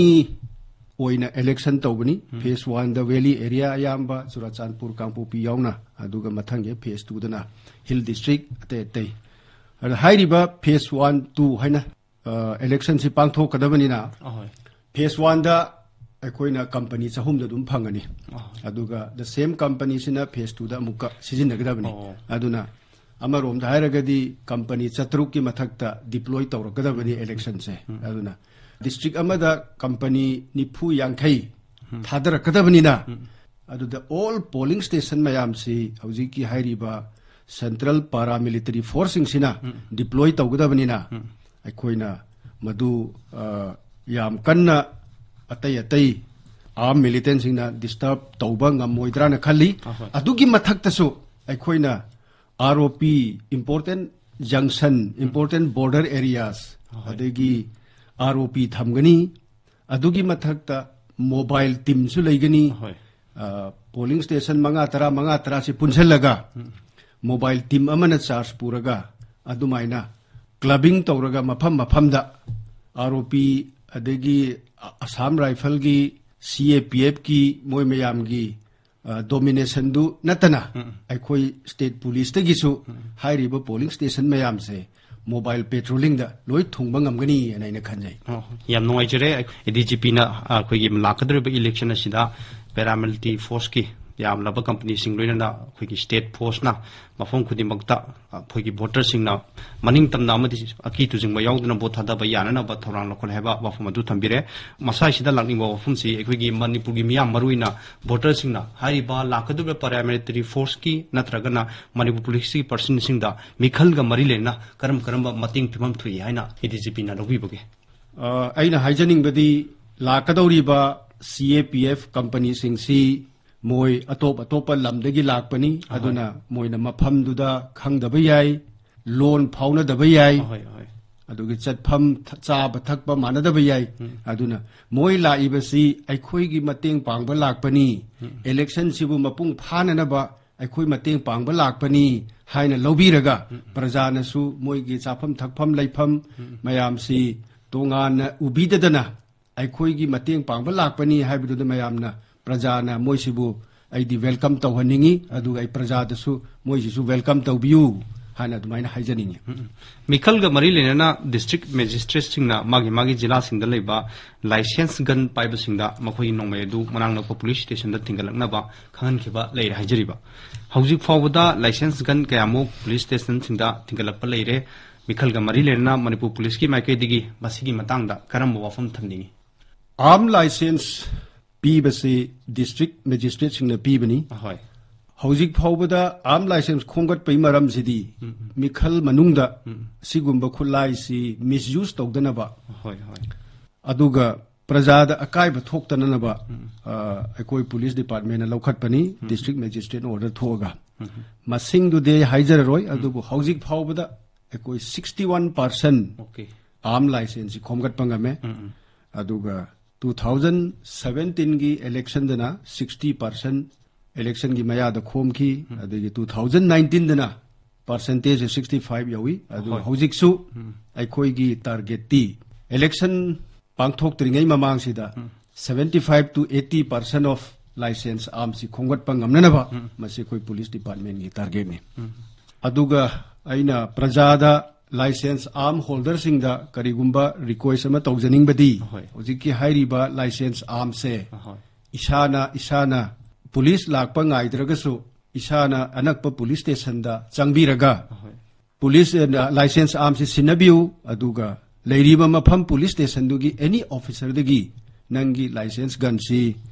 ꯑꯣꯏꯅ ꯏꯂꯦꯛꯁꯟ ꯇꯧꯕꯅꯤ꯫ ꯎꯝ꯫ ꯐꯦꯁ ꯋꯥꯟꯗ ꯚꯦꯂꯤ ꯑꯦꯔꯤꯌꯥ ꯑꯌꯥꯝꯕ, ꯆꯨꯔꯥꯆꯥꯟꯄꯨꯔ, ꯀꯥꯡꯄꯣꯛꯄꯤ ꯌꯥꯎꯅ, ꯑꯗꯨꯒ ꯃꯊꯪꯒꯤ ꯐꯦꯁ ꯇꯨꯗꯅ ꯍꯤꯜ ꯗꯤꯁꯇ꯭ꯔꯤꯛ ꯑꯇꯩ ꯑꯇꯩ꯫ ꯑꯗ ꯍꯥꯏꯔꯤꯕ ꯐꯦꯁ ꯋꯥꯟ, ꯇꯨ ꯍꯥꯏꯅ, ꯑ, ꯏꯂꯦꯛꯁꯟꯁꯤ ꯄꯥꯡꯊꯣꯛꯀꯗꯕꯅꯤꯅ, ꯑꯍꯣꯏ꯫ ꯐꯦꯁ ꯋꯥꯟꯗ ꯑꯩꯈꯣꯏꯅ ꯀꯝꯄꯅꯤ ꯆꯍꯨꯝꯗ ꯑꯗꯨꯝ ꯐꯪꯒꯅꯤ꯫ ꯑꯗꯨꯒ the same company ꯁꯤꯅ phase two ꯗ ꯑꯃꯨꯛꯀ ꯁꯤꯖꯤꯟꯅꯒꯗꯕꯅꯤ꯫ ꯑꯣ꯫ ꯑꯗꯨꯅ ꯑꯃꯔꯣꯝꯗ ꯍꯥꯏꯔꯒꯗꯤ ꯀꯝꯄꯅꯤ ꯆꯥꯇ꯭ꯔꯨꯛꯀꯤ ꯃꯊꯛꯇ deploy ꯇꯧꯔꯛꯀꯗꯕꯅꯤ election ꯁꯦ꯫ ꯑꯗꯨꯅ district ꯑꯃꯗ ꯀꯝꯄꯅꯤ ꯅꯤꯐꯨ ꯌꯥꯡꯈꯩ ꯊꯥꯗꯔꯛꯀꯗꯕꯅꯤꯅ, ꯑꯗꯨꯗ all polling station ꯃꯌꯥꯝꯁꯤ ꯍꯧꯖꯤꯛꯀꯤ ꯍꯥꯏꯔꯤꯕ central paramilitary force ꯁꯤꯡꯁꯤꯅ deploy ꯇꯧꯒꯗꯕꯅꯤꯅ, ꯑꯩꯈꯣꯏꯅ ꯃꯗꯨ, ꯑ, ꯌꯥꯝ ꯀꯟꯅ ꯑꯇꯩ ꯑꯇꯩ armed militant ꯁꯤꯡꯅ disturb ꯇꯧꯕ ꯉꯝꯃꯣꯏꯗ꯭ꯔꯥꯅ ꯈꯜꯂꯤ꯫ ꯑꯍꯣꯏ꯫ ꯑꯗꯨꯒꯤ ꯃꯊꯛꯇꯁꯨ ꯑꯩꯈꯣꯏꯅ R O P, important junction, important border areas, ꯑꯍꯣꯏ꯫ ꯑꯗꯒꯤ R O P ꯊꯝꯒꯅꯤ꯫ ꯑꯗꯨꯒꯤ ꯃꯊꯛꯇ mobile team ꯁꯨ ꯂꯩꯒꯅꯤ꯫ ꯑꯍꯣꯏ꯫ ꯑ, polling station ꯃꯉꯥ, ꯇꯔꯥ, ꯃꯉꯥ, ꯇꯔꯥ ꯁꯤ ꯄꯨꯟꯁꯤꯜꯂꯒ mobile team ꯑꯃꯅ charge ꯄꯨꯔꯒ ꯑꯗꯨꯃꯥꯏꯅ clubbing ꯇꯧꯔꯒ ꯃꯐꯝ ꯃꯐꯝꯗ R O P ꯑꯗꯒꯤ Assam Rifle ꯒꯤ, C A P F ꯀꯤ ꯃꯣꯏ ꯃꯌꯥꯝꯒꯤ, ꯑ, domination ꯗꯨ ꯅꯠꯇꯅ ꯑꯩꯈꯣꯏ state police ꯇꯒꯤꯁꯨ ꯍꯥꯏꯔꯤꯕ polling station ꯃꯌꯥꯝꯁꯦ mobile patrolling ꯗ ꯂꯣꯏ ꯊꯨꯡꯕ ꯉꯝꯒꯅꯤ ꯍꯥꯏꯅ ꯑꯩꯅ ꯈꯟꯖꯩ꯫ ꯑꯣ, ꯌꯥꯝ ꯅꯨꯡꯉꯥꯏꯖꯔꯦ꯫ A D G P ꯅ, ꯑ, ꯑꯩꯈꯣꯏꯒꯤ ꯂꯥꯛꯀꯗꯧꯔꯤꯕ election ꯑꯁꯤꯗ paramilitary force ꯀꯤ ꯌꯥꯝꯂꯕ company ꯁꯤꯡ ꯂꯣꯏꯅꯅ ꯑꯩꯈꯣꯏꯒꯤ state force ꯅ ꯃꯐꯝ ꯈꯨꯗꯤꯡꯃꯛꯇ ꯑꯩꯈꯣꯏꯒꯤ voter ꯁꯤꯡꯅ ꯃꯅꯤꯡ ꯇꯝꯅ ꯑꯃꯗꯤ ꯑꯀꯤ ꯇꯨꯖꯤꯡꯕ ꯌꯥꯎꯗꯅ vote ꯊꯥꯗꯕ ꯌꯥꯅꯅꯕ ꯊꯧꯔꯥꯡ ꯂꯧꯈꯠꯂꯦ ꯍꯥꯏꯕ ꯋꯥꯐꯝ ꯑꯗꯨ ꯊꯝꯕꯤꯔꯦ꯫ ꯃꯁꯥꯏꯁꯤꯗ ꯂꯥꯛꯅꯤꯡꯕ ꯋꯥꯐꯝꯁꯤ ꯑꯩꯈꯣꯏꯒꯤ ꯃꯅꯤꯄꯨꯔꯒꯤ ꯃꯤꯌꯥꯝ ꯃꯔꯨꯑꯣꯏꯅ voter ꯁꯤꯡꯅ ꯍꯥꯏꯔꯤꯕ ꯂꯥꯛꯀꯗꯧꯔꯤꯕ paramilitary force ꯀꯤ ꯅꯠꯇ꯭ꯔꯒꯅ ꯃꯅꯤꯄꯨꯔ police ꯀꯤ person ꯁꯤꯡꯗ ꯃꯤꯈꯜꯒ ꯃꯔꯤ ꯂꯩꯅꯅ ꯀꯔꯝ ꯀꯔꯝꯕ ꯃꯇꯦꯡ ꯄꯤꯐꯝ ꯊꯣꯛꯏ ꯍꯥꯏꯅ A D G P ꯅ ꯂꯧꯕꯤꯕꯒꯦ? ꯑ, ꯑꯩꯅ ꯍꯥꯏꯖꯅꯤꯡꯕꯗꯤ ꯂꯥꯛꯀꯗꯧꯔꯤꯕ C A P F company ꯁꯤꯡꯁꯤ ꯃꯣꯏ ꯑꯇꯣꯞ ꯑꯇꯣꯞꯄ ꯂꯝꯗꯒꯤ ꯂꯥꯛꯄꯅꯤ꯫ ꯑꯍꯣꯏ꯫ ꯑꯗꯨꯅ ꯃꯣꯏꯅ ꯃꯐꯝꯗꯨꯗ ꯈꯪꯗꯕ ꯌꯥꯏ, ꯂꯣꯟ ꯐꯥꯎꯅꯗꯕ ꯌꯥꯏ, ꯑꯍꯣꯏ, ꯑꯍꯣꯏ꯫ ꯑꯗꯨꯒꯤ ꯆꯠꯐꯝ ꯊ-, ꯆꯥꯕ ꯊꯛꯄ ꯃꯥꯟꯅꯗꯕ ꯌꯥꯏ꯫ ꯎꯝ꯫ ꯑꯗꯨꯅ ꯃꯣꯏ ꯂꯥꯛꯏꯕꯁꯤ ꯑꯩꯈꯣꯏꯒꯤ ꯃꯇꯦꯡ ꯄꯥꯡꯕ ꯂꯥꯛꯄꯅꯤ, ꯎꯝ꯫ election ꯁꯤꯕꯨ ꯃꯄꯨꯡ ꯐꯥꯅꯅꯕ ꯑꯩꯈꯣꯏ ꯃꯇꯦꯡ ꯄꯥꯡꯕ ꯂꯥꯛꯄꯅꯤ ꯍꯥꯏꯅ ꯂꯧꯕꯤꯔꯒ, ꯎꯝ꯫ ꯄ꯭ꯔꯖꯥꯅꯁꯨ ꯃꯣꯏꯒꯤ ꯆꯥꯐꯝ ꯊꯛꯐꯝ ꯂꯩꯐꯝ, ꯎꯝ꯫ ꯃꯌꯥꯝꯁꯤ ꯇꯣꯉꯥꯟꯅ ꯎꯕꯤꯗꯗꯅ ꯑꯩꯈꯣꯏꯒꯤ ꯃꯇꯦꯡ ꯄꯥꯡꯕ ꯂꯥꯛꯄꯅꯤ ꯍꯥꯏꯕꯗꯨꯗ ꯃꯌꯥꯝꯅ, ꯄ꯭ꯔꯖꯥꯅ ꯃꯣꯏꯁꯤꯕꯨ ꯑꯩꯗꯤ welcome ꯇꯧꯍꯟꯅꯤꯡꯉꯤ꯫ ꯑꯗꯨꯒ ꯑꯩ ꯄ꯭ꯔꯖꯥꯗꯁꯨ ꯃꯣꯏꯁꯤꯁꯨ welcome ꯇꯧꯕꯤꯌꯨ ꯍꯥꯏꯅ ꯑꯗꯨꯃꯥꯏꯅ ꯍꯥꯏꯖꯅꯤꯡꯉꯤ꯫ ꯎꯝ, ꯎꯝ꯫ ꯃꯤꯈꯜꯒ ꯃꯔꯤ ꯂꯩꯅꯅ district magistrateꯁꯤꯡꯅ ꯃꯥꯒꯤ ꯃꯥꯒꯤ ꯖꯤꯂꯥꯁꯤꯡꯗ ꯂꯩꯕ license gun ꯄꯥꯏꯕꯁꯤꯡꯗ ꯃꯈꯣꯏꯒꯤ ꯅꯣꯡꯃꯩ ꯑꯗꯨ ꯃꯅꯥꯛ ꯅꯛꯄ police stationꯗ ꯊꯤꯡꯒꯠꯂꯛꯅꯕ ꯈꯪꯍꯟꯈꯤꯕ ꯂꯩꯔꯦ ꯍꯥꯏꯖꯔꯤꯕ꯫ ꯍꯧꯖꯤꯛ ꯐꯥꯎꯕꯗ license gun ꯀꯌꯥꯃꯨꯛ police stationꯁꯤꯡꯗ ꯊꯤꯡꯒꯠꯂꯛꯄ ꯂꯩꯔꯦ? ꯃꯤꯈꯜꯒ ꯃꯔꯤ ꯂꯩꯅꯅ ꯃꯅꯤꯄꯨꯔ policeꯀꯤ ꯃꯥꯏꯀꯩꯗꯒꯤ ꯃꯁꯤꯒꯤ ꯃꯇꯥꯡꯗ ꯀꯔꯝꯕ ꯋꯥꯐꯝ ꯊꯝꯅꯤꯡꯉꯤ? Arm licence ꯄꯤꯕꯁꯤ district magistrateꯁꯤꯡꯅ ꯄꯤꯕꯅꯤ꯫ ꯍꯣꯏ꯫ ꯍꯧꯖꯤꯛ ꯐꯥꯎꯕꯗ arm licence ꯈꯣꯝꯒꯠꯄꯒꯤ ꯃꯔꯝꯁꯤꯗꯤ ꯎꯝ, ꯎꯝ꯫ ꯃꯤꯈꯜ ꯃꯅꯨꯡꯗ ꯎꯝ, ꯎꯝ꯫ ꯁꯤꯒꯨꯝꯕ ꯈꯨꯠꯂꯥꯏꯁꯤ misuse ꯇꯧꯗꯅꯕ, ꯍꯣꯏ, ꯍꯣꯏ꯫ ꯑꯗꯨꯒ ꯄ꯭ꯔꯖꯥꯗ ꯑꯀꯥꯏꯕ ꯊꯣꯛꯇꯅꯅꯕ, ꯎꯝ, ꯎꯝ꯫ ꯑ, ꯑꯩꯈꯣꯏ police departmentꯅ ꯂꯧꯈꯠꯄꯅꯤ, ꯎꯝ꯫ District magistrateꯅ order ꯊꯣꯛꯑꯒ꯫ ꯎꯝ, ꯎꯝ꯫ ꯃꯁꯤꯡꯗꯨꯗꯤ ꯑꯩ ꯍꯥꯏꯖꯔꯔꯣꯏ, ꯎꯝ꯫ ꯑꯗꯨꯕꯨ ꯍꯧꯖꯤꯛ ꯐꯥꯎꯕꯗ ꯑꯩꯈꯣꯏ sixty one percent Okay꯫ Arm licenceꯁꯤ ꯈꯣꯝꯒꯠꯄ ꯉꯝꯃꯦ꯫ ꯎꯝ, ꯎꯝ꯫ ꯑꯗꯨꯒ two thousand seventeenꯒꯤ electionꯗꯅ sixty percent electionꯒꯤ ꯃꯌꯥꯗ ꯈꯣꯝꯈꯤ, ꯎꯝ꯫ ꯑꯗꯒꯤ two thousand nineteenꯗꯅ percentageꯁꯦ sixty five ꯌꯧꯏ꯫ ꯑꯗꯨ ꯍꯣꯏ꯫ ꯍꯧꯖꯤꯛꯁꯨ ꯎꯝ꯫ ꯑꯩꯈꯣꯏꯒꯤ targetꯇꯤ election ꯄꯥꯡꯊꯣꯛꯇ꯭ꯔꯤꯉꯩ ꯃꯃꯥꯡꯁꯤꯗ um. seventy five to eighty percent of license armsꯁꯤ ꯈꯣꯝꯒꯠꯄ ꯉꯝꯅꯅꯕ ꯎꯝ꯫ ꯃꯁꯤ ꯑꯩꯈꯣꯏ police departmentꯀꯤ targetꯅꯤ꯫ ꯎꯝ꯫ ꯑꯗꯨꯒ ꯑꯩꯅ ꯄ꯭ꯔꯖꯥꯗ license arm holderꯁꯤꯡꯗ ꯀꯔꯤꯒꯨꯝꯕ request ꯑꯃ ꯇꯧꯖꯅꯤꯡꯕꯗꯤ, ꯍꯣꯏ꯫ ꯍꯧꯖꯤꯛꯀꯤ ꯍꯥꯏꯔꯤꯕ license armꯁꯦ ꯍꯣꯏ꯫ ꯏꯁꯥꯅ, ꯏꯁꯥꯅ police ꯂꯥꯛꯄ ꯉꯥꯏꯗ꯭ꯔꯒꯁꯨ ꯏꯁꯥꯅ ꯑꯅꯛꯄ police stationꯗ ꯆꯪꯕꯤꯔꯒ ꯍꯣꯏ꯫ Police, ꯑ, license armꯁꯤ ꯁꯤꯟꯅꯕꯤꯌꯨ, ꯑꯗꯨꯒ ꯂꯩꯔꯤꯕ ꯃꯐꯝ police stationꯗꯨꯒꯤ any officerꯗꯒꯤ ꯅꯪꯒꯤ license gunꯁꯤ,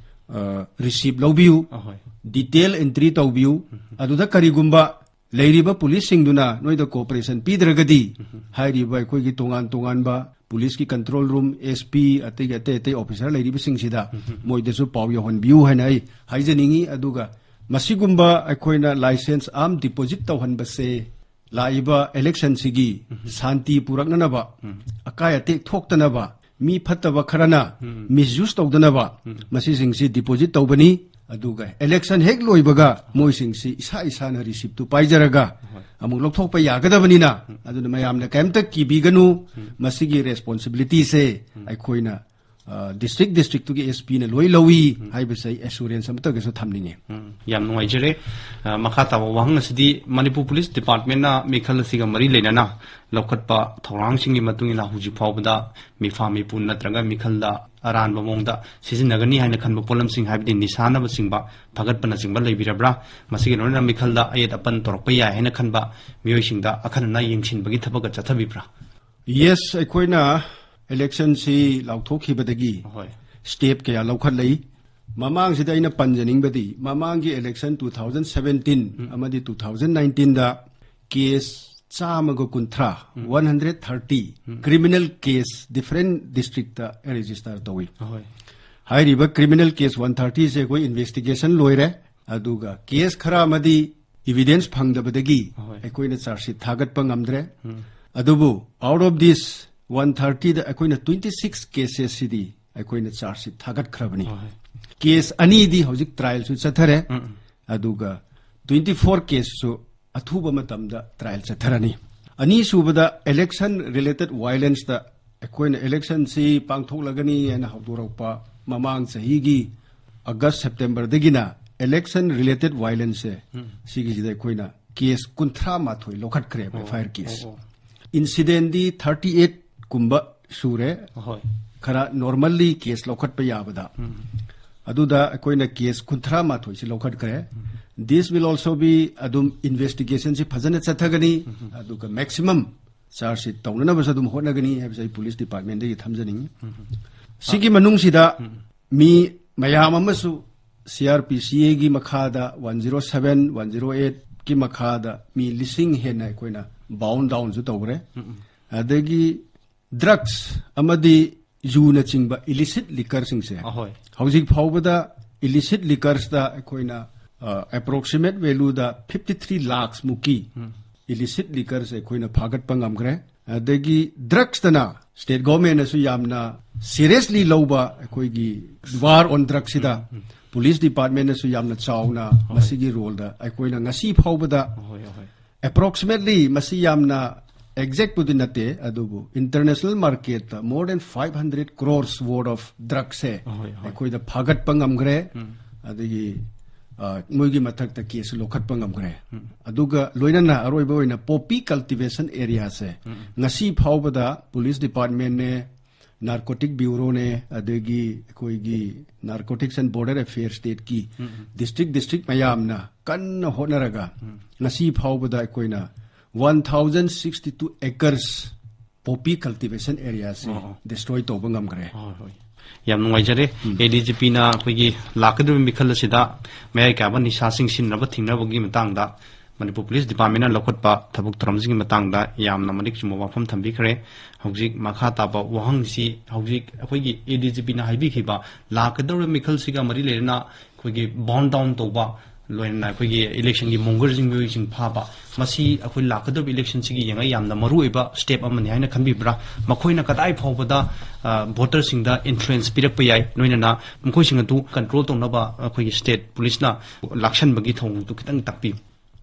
ꯑ, receipt ꯂꯧꯕꯤꯌꯨ, ꯑꯍꯣꯏ꯫ Detail entry ꯇꯧꯕꯤꯌꯨ, ꯎꯝ꯫ ꯑꯗꯨꯗ ꯀꯔꯤꯒꯨꯝꯕ ꯂꯩꯔꯤꯕ policeꯁꯤꯡꯗꯨꯅ ꯅꯣꯏꯗ cooperation ꯄꯤꯗ꯭ꯔꯒꯗꯤ, ꯎꯝ꯫ ꯍꯥꯏꯔꯤꯕ ꯑꯩꯈꯣꯏꯒꯤ ꯇꯣꯉꯥꯟ ꯇꯣꯉꯥꯟꯕ policeꯀꯤ control room, S P, ꯑꯇꯩ ꯑꯇꯩ ꯑꯇꯩ officer ꯂꯩꯔꯤꯕꯁꯤꯡꯁꯤꯗ ꯎꯝ꯫ ꯃꯣꯏꯗꯁꯨ ꯄꯥꯎ ꯌꯧꯍꯟꯕꯤꯌꯨ ꯍꯥꯏꯅ ꯑꯩ ꯍꯥꯏꯖꯅꯤꯡꯉꯤ꯫ ꯑꯗꯨꯒ ꯃꯁꯤꯒꯨꯝꯕ ꯑꯩꯈꯣꯏꯅ license arm deposit ꯇꯧꯍꯟꯕꯁꯦ ꯂꯥꯛꯏꯕ electionꯁꯤꯒꯤ ꯎꯝ꯫ ꯁꯥꯟꯇꯤ ꯄꯨꯔꯛꯅꯅꯕ, ꯎꯝ꯫ ꯑꯀꯥꯏ ꯑꯇꯦꯛ ꯊꯣꯛꯇꯅꯕ, ꯃꯤ ꯐꯠꯇꯕ ꯈꯔꯅ ꯎꯝ꯫ Misuse ꯇꯧꯗꯅꯕ, ꯎꯝ꯫ ꯃꯁꯤꯁꯤꯡꯁꯤ deposit ꯇꯧꯕꯅꯤ꯫ ꯑꯗꯨꯒ election ꯍꯦꯛ ꯂꯣꯏꯕꯒ ꯃꯣꯏꯁꯤꯡꯁꯤ ꯏꯁꯥ ꯏꯁꯥꯅ receiptꯇꯨ ꯄꯥꯏꯖꯔꯒ ꯍꯣꯏ꯫ ꯑꯃꯨꯛ ꯂꯧꯊꯣꯛꯄ ꯌꯥꯒꯗꯕꯅꯤꯅ, ꯎꯝ꯫ ꯑꯗꯨꯅ ꯃꯌꯥꯝꯅ ꯀꯩꯝꯇ ꯀꯤꯕꯤꯒꯅꯨ꯫ ꯎꯝ꯫ ꯃꯁꯤꯒꯤ responsibilityꯁꯦ ꯎꯝ꯫ ꯑꯩꯈꯣꯏꯅ ꯗꯤꯁꯇ꯭ꯔꯤꯛ ꯗꯤꯁꯇ꯭ꯔꯤꯛꯇꯨꯒꯤ ꯑꯦꯁ ꯄꯤꯅ ꯂꯣꯏ ꯂꯧꯏ ꯍꯥꯏꯕꯁꯦ ꯑꯩ ꯑꯦꯁꯨꯔꯦꯟꯁ ꯑꯃꯠꯇꯒꯁꯨ ꯊꯝꯅꯤꯡꯉꯤ꯫ ꯎꯝ, ꯌꯥꯝ ꯅꯨꯡꯉꯥꯏꯖꯔꯦ꯫ ꯑ, ꯃꯈꯥ ꯇꯥꯕ ꯋꯥꯍꯪ ꯑꯁꯤꯗꯤ ꯃꯅꯤꯄꯨꯔ ꯄꯨꯂꯤꯁ ꯗꯤꯄꯥꯔꯠꯃꯦꯟꯅ ꯃꯤꯈꯜ ꯑꯁꯤꯒ ꯃꯔꯤ ꯂꯩꯅꯅ ꯂꯧꯈꯠꯄ ꯊꯧꯔꯥꯡꯁꯤꯡꯒꯤ ꯃꯇꯨꯡ ꯏꯟꯅ ꯍꯧꯖꯤꯛ ꯐꯥꯎꯕꯗ ꯃꯤꯐꯥ ꯃꯤꯄꯨ ꯅꯠꯇ꯭ꯔꯒ ꯃꯤꯈꯜꯗ ꯑꯔꯥꯟꯕ ꯃꯑꯣꯡꯗ ꯁꯤꯖꯤꯟꯅꯒꯅꯤ ꯍꯥꯏꯅ ꯈꯟꯕ ꯄꯣꯠꯂꯝꯁꯤꯡ, ꯍꯥꯏꯕꯗꯤ ꯅꯤꯁꯥꯅꯆꯤꯡꯕ, ꯐꯒꯠꯄꯅꯆꯤꯡꯕ ꯂꯩꯕꯤꯔꯕ꯭ꯔꯥ? ꯃꯁꯤꯒꯤ ꯂꯣꯏꯅꯅ ꯃꯤꯈꯜꯗ ꯑꯌꯦꯠ ꯑꯄꯟ ꯇꯧꯔꯛꯄ ꯌꯥꯏ ꯍꯥꯏꯅ ꯈꯟꯕ ꯃꯤꯑꯣꯏꯁꯤꯡꯗ ꯑꯈꯟꯅꯅ ꯌꯦꯡꯁꯤꯟꯕꯒꯤ ꯊꯕꯛꯀ ꯆꯠꯊꯕꯤꯕ꯭ꯔꯥ? ꯌꯦꯁ, ꯑꯩꯈꯣꯏꯅ ꯏꯂꯦꯛꯁꯟꯁꯤ ꯂꯥꯎꯊꯣꯛꯈꯤꯕꯗꯒꯤ ꯍꯣꯏ꯫ ꯁ꯭ꯇꯦꯞ ꯀꯌꯥ ꯂꯧꯈꯠꯂꯛꯏ꯫ ꯃꯃꯥꯡꯁꯤꯗ ꯑꯩꯅ ꯄꯟꯖꯅꯤꯡꯕꯗꯤ, ꯃꯃꯥꯡꯒꯤ ꯏꯂꯦꯛꯁꯟ ꯇꯨ ꯊꯥꯎꯖꯟ ꯁꯕꯦꯟꯇꯤꯟ ꯑꯃꯗꯤ ꯇꯨ ꯊꯥꯎꯖꯟ ꯅꯥꯏꯟꯇꯤꯟꯗ ꯀꯦꯁ ꯆꯥꯝꯃꯒ ꯀꯨꯟꯊ꯭ꯔꯥ, one hundred thirty, criminal case different district register ꯇꯧꯏ꯫ ꯍꯣꯏ꯫ ꯍꯥꯏꯔꯤꯕ ꯀ꯭ꯔꯤꯃꯤꯅꯦꯜ ꯀꯦꯁ ꯋꯥꯟ ꯊꯥꯔꯇꯤꯁꯦ ꯑꯩꯈꯣꯏ ꯏꯟꯚꯦꯁꯇꯤꯒꯦꯁꯟ ꯂꯣꯏꯔꯦ, ꯑꯗꯨꯒ ꯀꯦꯁ ꯈꯔ ꯑꯃꯗꯤ ꯏꯚꯤꯗꯦꯟꯁ ꯐꯪꯗꯕꯗꯒꯤ ꯍꯣꯏ꯫ ꯑꯩꯈꯣꯏꯅ ꯆꯥꯔꯖ ꯁꯤꯠ ꯊꯥꯒꯠꯄ ꯉꯝꯗ꯭ꯔꯦ꯫ ꯑꯗꯨꯕꯨ ꯑꯥꯎꯠ ꯑꯣꯐ ꯗꯤꯁ ꯋꯥꯟ ꯊꯥꯔꯇꯤꯗ ꯑꯩꯈꯣꯏꯅ ꯇ꯭ꯋꯦꯟꯇꯤ ꯁꯤꯛꯁ ꯀꯦꯁꯦꯁꯁꯤꯗꯤ ꯑꯩꯈꯣꯏꯅ ꯆꯥꯔꯖ ꯁꯤꯠ ꯊꯥꯒꯠꯈ꯭ꯔꯕꯅꯤ꯫ ꯍꯣꯏ꯫ ꯀꯦꯁ ꯑꯅꯤꯗꯤ ꯍꯧꯖꯤꯛ ꯇ꯭ꯔꯥꯏꯜꯁꯨ ꯆꯠꯊꯔꯦ, ꯎꯝ꯫ ꯑꯗꯨꯒ ꯇ꯭ꯋꯦꯟꯇꯤ ꯐꯣꯔ ꯀꯦꯁꯁꯨ ꯑꯊꯨꯕ ꯃꯇꯝꯗ ꯇ꯭ꯔꯥꯏꯜ ꯆꯠꯊꯔꯅꯤ꯫ ꯑꯅꯤꯁꯨꯕꯗ, ꯏꯂꯦꯛꯁꯟ ꯔꯤꯂꯦꯇꯦꯠ ꯋꯥꯏꯂꯦꯟꯁꯇ ꯑꯩꯈꯣꯏꯅ ꯏꯂꯦꯛꯁꯟꯁꯤ ꯄꯥꯡꯊꯣꯛꯂꯒꯅꯤ ꯍꯥꯏꯅ ꯍꯧꯗꯣꯔꯛꯄ ꯃꯃꯥꯡ ꯆꯍꯤꯒꯤ ꯑꯥꯒꯁ ꯁꯦꯞꯇꯦꯝꯕꯔꯗꯒꯤꯅ ꯏꯂꯦꯛꯁꯟ ꯔꯤꯂꯦꯇꯦꯠ ꯋꯥꯏꯂꯦꯟꯁꯁꯦ, ꯁꯤꯒꯤꯁꯤꯗ ꯑꯩꯈꯣꯏꯅ ꯀꯦꯁ ꯀꯨꯟꯊ꯭ꯔꯥ ꯃꯥꯊꯣꯏ ꯂꯧꯈꯠꯈ꯭ꯔꯦꯕ, ꯑꯦꯐ ꯑꯥꯏ ꯑꯥꯔ ꯀꯦꯁ꯫ ꯑꯣ, ꯑꯣ꯫ ꯏꯟꯁꯤꯗꯦꯟꯗꯤ ꯊꯥꯔꯇꯤ ꯑꯩꯠ ꯀꯨꯝꯕ ꯁꯨꯔꯦ꯫ ꯍꯣꯏ꯫ ꯈꯔ ꯅꯣꯔꯃꯜꯂꯤ ꯀꯦꯁ ꯂꯧꯈꯠꯄ ꯌꯥꯕꯗ꯫ ꯑꯗꯨꯗ ꯑꯩꯈꯣꯏꯅ ꯀꯦꯁ ꯀꯨꯟꯊ꯭ꯔꯥ ꯃꯥꯊꯣꯏꯁꯤ ꯂꯧꯈꯠꯈ꯭ꯔꯦ꯫ This will also be ꯑꯗꯨꯝ ꯏꯟꯚꯦꯁꯇꯤꯒꯦꯁꯟꯁꯤ ꯐꯖꯅ ꯆꯠꯊꯒꯅꯤ, ꯑꯗꯨꯒ ꯃꯦꯛꯁꯤꯃꯝ ꯆꯥꯔꯖ ꯁꯤꯠ ꯇꯧꯅꯅꯕꯁꯨ ꯑꯗꯨꯝ ꯍꯣꯠꯅꯒꯅꯤ ꯍꯥꯏꯕꯁꯦ ꯑꯩ ꯄꯨꯂꯤꯁ ꯗꯤꯄꯥꯔꯠꯃꯦꯟꯗꯒꯤ ꯊꯝꯖꯅꯤꯡꯉꯤ꯫ ꯁꯤꯒꯤ ꯃꯅꯨꯡꯁꯤꯗ ꯃꯤ ꯃꯌꯥꯝ ꯑꯃꯁꯨ ꯁꯤ ꯑꯥꯔ ꯄꯤ ꯁꯤ ꯑꯦꯒꯤ ꯃꯈꯥꯗ one zero seven, one zero ꯑꯩꯠꯀꯤ ꯃꯈꯥꯗ ꯃꯤ ꯂꯤꯁꯤꯡ ꯍꯦꯟꯅ ꯑꯩꯈꯣꯏꯅ ꯕꯥꯎꯟ ꯗꯥꯎꯟꯁꯨ ꯇꯧꯈ꯭ꯔꯦ꯫ ꯑꯗꯒꯤ ꯗ꯭ꯔꯒꯁ ꯑꯃꯗꯤ ꯌꯨꯅꯆꯤꯡꯕ ꯏꯂꯤꯁꯤꯠ ꯂꯤꯀꯔꯁꯤꯡꯁꯦ ꯑꯍꯣꯏ꯫ ꯍꯧꯖꯤꯛ ꯐꯥꯎꯕꯗ ꯏꯂꯤꯁꯤꯠ ꯂꯤꯀꯔꯁꯇ ꯑꯩꯈꯣꯏꯅ ꯑꯦꯄ꯭ꯔꯣꯛꯁꯤꯃꯦꯠ ꯚꯦꯂꯨꯗ ꯐꯤꯐꯇꯤ ꯊ꯭ꯔꯤ ꯂꯥꯈꯁ ꯃꯨꯛꯀꯤ ꯏꯂꯤꯁꯤꯠ ꯂꯤꯀꯔꯁꯦ ꯑꯩꯈꯣꯏꯅ ꯐꯥꯒꯠꯄ ꯉꯝꯈ꯭ꯔꯦ꯫ ꯑꯗꯒꯤ ꯗ꯭ꯔꯒꯁꯇꯅ ꯁ꯭ꯇꯦꯠ ꯒꯣꯔꯃꯦꯟꯅꯁꯨ ꯌꯥꯝꯅ ꯁꯤꯔꯤꯌꯁꯂꯤ ꯂꯧꯕ ꯑꯩꯈꯣꯏꯒꯤ ꯋꯥꯔ ꯑꯣꯟ ꯗ꯭ꯔꯒꯁꯤꯗ ꯄꯨꯂꯤꯁ ꯗꯤꯄꯥꯔꯠꯃꯦꯟꯅꯁꯨ ꯌꯥꯝꯅ ꯆꯥꯎꯅ ꯃꯁꯤꯒꯤ ꯔꯣꯜꯗ ꯑꯩꯈꯣꯏꯅ ꯉꯁꯤ ꯐꯥꯎꯕꯗ ꯍꯣꯏ, ꯍꯣꯏ꯫ ꯑꯦꯄ꯭ꯔꯣꯛꯁꯤꯃꯦꯠꯂꯤ ꯃꯁꯤ ꯌꯥꯝꯅ ꯑꯦꯛꯖꯦꯛꯄꯨꯗꯤ ꯅꯠꯇꯦ, ꯑꯗꯨꯕꯨ international marketꯇ more than five hundred crores worth of drugꯁꯦ ꯑꯍꯣꯏ, ꯍꯣꯏ꯫ ꯑꯩꯈꯣꯏꯗ ꯐꯥꯒꯠꯄ ꯉꯝꯈ꯭ꯔꯦ꯫ ꯎꯝ꯫ ꯑꯗꯒꯤ, ꯑ, ꯃꯣꯏꯒꯤ ꯃꯊꯛꯇ case ꯂꯧꯈꯠꯄ ꯉꯝꯈ꯭ꯔꯦ꯫ ꯎꯝ꯫ ꯑꯗꯨꯒ ꯂꯣꯏꯅꯅ ꯑꯔꯣꯏꯕ ꯑꯣꯏꯅ poppy cultivation areaꯁꯦ ꯎꯝ꯫ ꯉꯁꯤ ꯐꯥꯎꯕꯗ police departmentꯅꯦ, narcotic bureauꯅꯦ, ꯑꯗꯒꯤ ꯑꯩꯈꯣꯏꯒꯤ Narcotics and Border Affairs stateꯀꯤ um, um. District district ꯃꯌꯥꯝꯅ ꯀꯟꯅ ꯍꯣꯠꯅꯔꯒ ꯎꯝ꯫ ꯉꯁꯤ ꯐꯥꯎꯕꯗ ꯑꯩꯈꯣꯏꯅ one thousand sixty two acres poppy cultivation areaꯁꯤ ꯑꯣ, ꯑꯣ꯫ Destroy ꯇꯧꯕ ꯉꯝꯈ꯭ꯔꯦ꯫ ꯍꯣꯏ, ꯍꯣꯏ꯫ ꯌꯥꯝ ꯅꯨꯡꯉꯥꯏꯖꯔꯦ꯫ ꯎꯝ꯫ ADGPꯅ ꯑꯩꯈꯣꯏꯒꯤ ꯂꯥꯛꯀꯗꯧꯔꯤꯕ ꯃꯤꯈꯜ ꯑꯁꯤꯗ ꯃꯌꯥꯏ ꯀꯥꯕ ꯅꯤꯁꯥꯁꯤꯡ ꯁꯤꯖꯤꯟꯅꯕ ꯊꯤꯡꯅꯕꯒꯤ ꯃꯇꯥꯡꯗ ꯃꯅꯤꯄꯨꯔ Police Departmentꯅ ꯂꯧꯈꯠꯄ ꯊꯕꯛ ꯊꯧꯔꯝꯁꯤꯡꯒꯤ ꯃꯇꯥꯡꯗ ꯌꯥꯝꯅ ꯃꯔꯤꯛ ꯆꯨꯝꯕ ꯋꯥꯐꯝ ꯊꯝꯕꯤꯈ꯭ꯔꯦ꯫ ꯍꯧꯖꯤꯛ ꯃꯈꯥ ꯇꯥꯕ ꯋꯥꯍꯪꯁꯤ ꯍꯧꯖꯤꯛ ꯑꯩꯈꯣꯏꯒꯤ ADGPꯅ ꯍꯥꯏꯕꯤꯈꯤꯕ ꯂꯥꯛꯀꯗꯧꯔꯤꯕ ꯃꯤꯈꯜꯁꯤꯒ ꯃꯔꯤ ꯂꯩꯅꯅ ꯑꯩꯈꯣꯏꯒꯤ bound down ꯇꯧꯕ, ꯂꯣꯏꯅꯅ ꯑꯩꯈꯣꯏꯒꯤ electionꯒꯤ ꯃꯣꯡꯒꯔꯁꯤꯡ, ꯃꯤꯑꯣꯏꯁꯤꯡ ꯐꯥꯕ, ꯃꯁꯤ ꯑꯩꯈꯣꯏ ꯂꯥꯛꯀꯗꯧꯔꯤꯕ electionꯁꯤꯒꯤ ꯌꯦꯡꯉꯩ ꯌꯥꯝꯅ ꯃꯔꯨꯑꯣꯏꯕ step ꯑꯃꯅꯤ ꯍꯥꯏꯅ ꯈꯟꯕꯤꯕ꯭ꯔꯥ? ꯃꯈꯣꯏꯅ ꯀꯗꯥꯏ ꯐꯥꯎꯕꯗ, ꯑ, voterꯁꯤꯡꯗ influence ꯄꯤꯔꯛꯄ ꯌꯥꯏ? ꯂꯣꯏꯅꯅ ꯃꯈꯣꯏꯁꯤꯡ ꯑꯗꯨ control ꯇꯧꯅꯕ ꯑꯩꯈꯣꯏꯒꯤ state policeꯅ ꯂꯥꯛꯁꯟꯕꯒꯤ ꯊꯧꯑꯣꯡꯗꯨ ꯈꯤꯇꯪ ꯇꯥꯛꯄꯤꯌꯨ꯫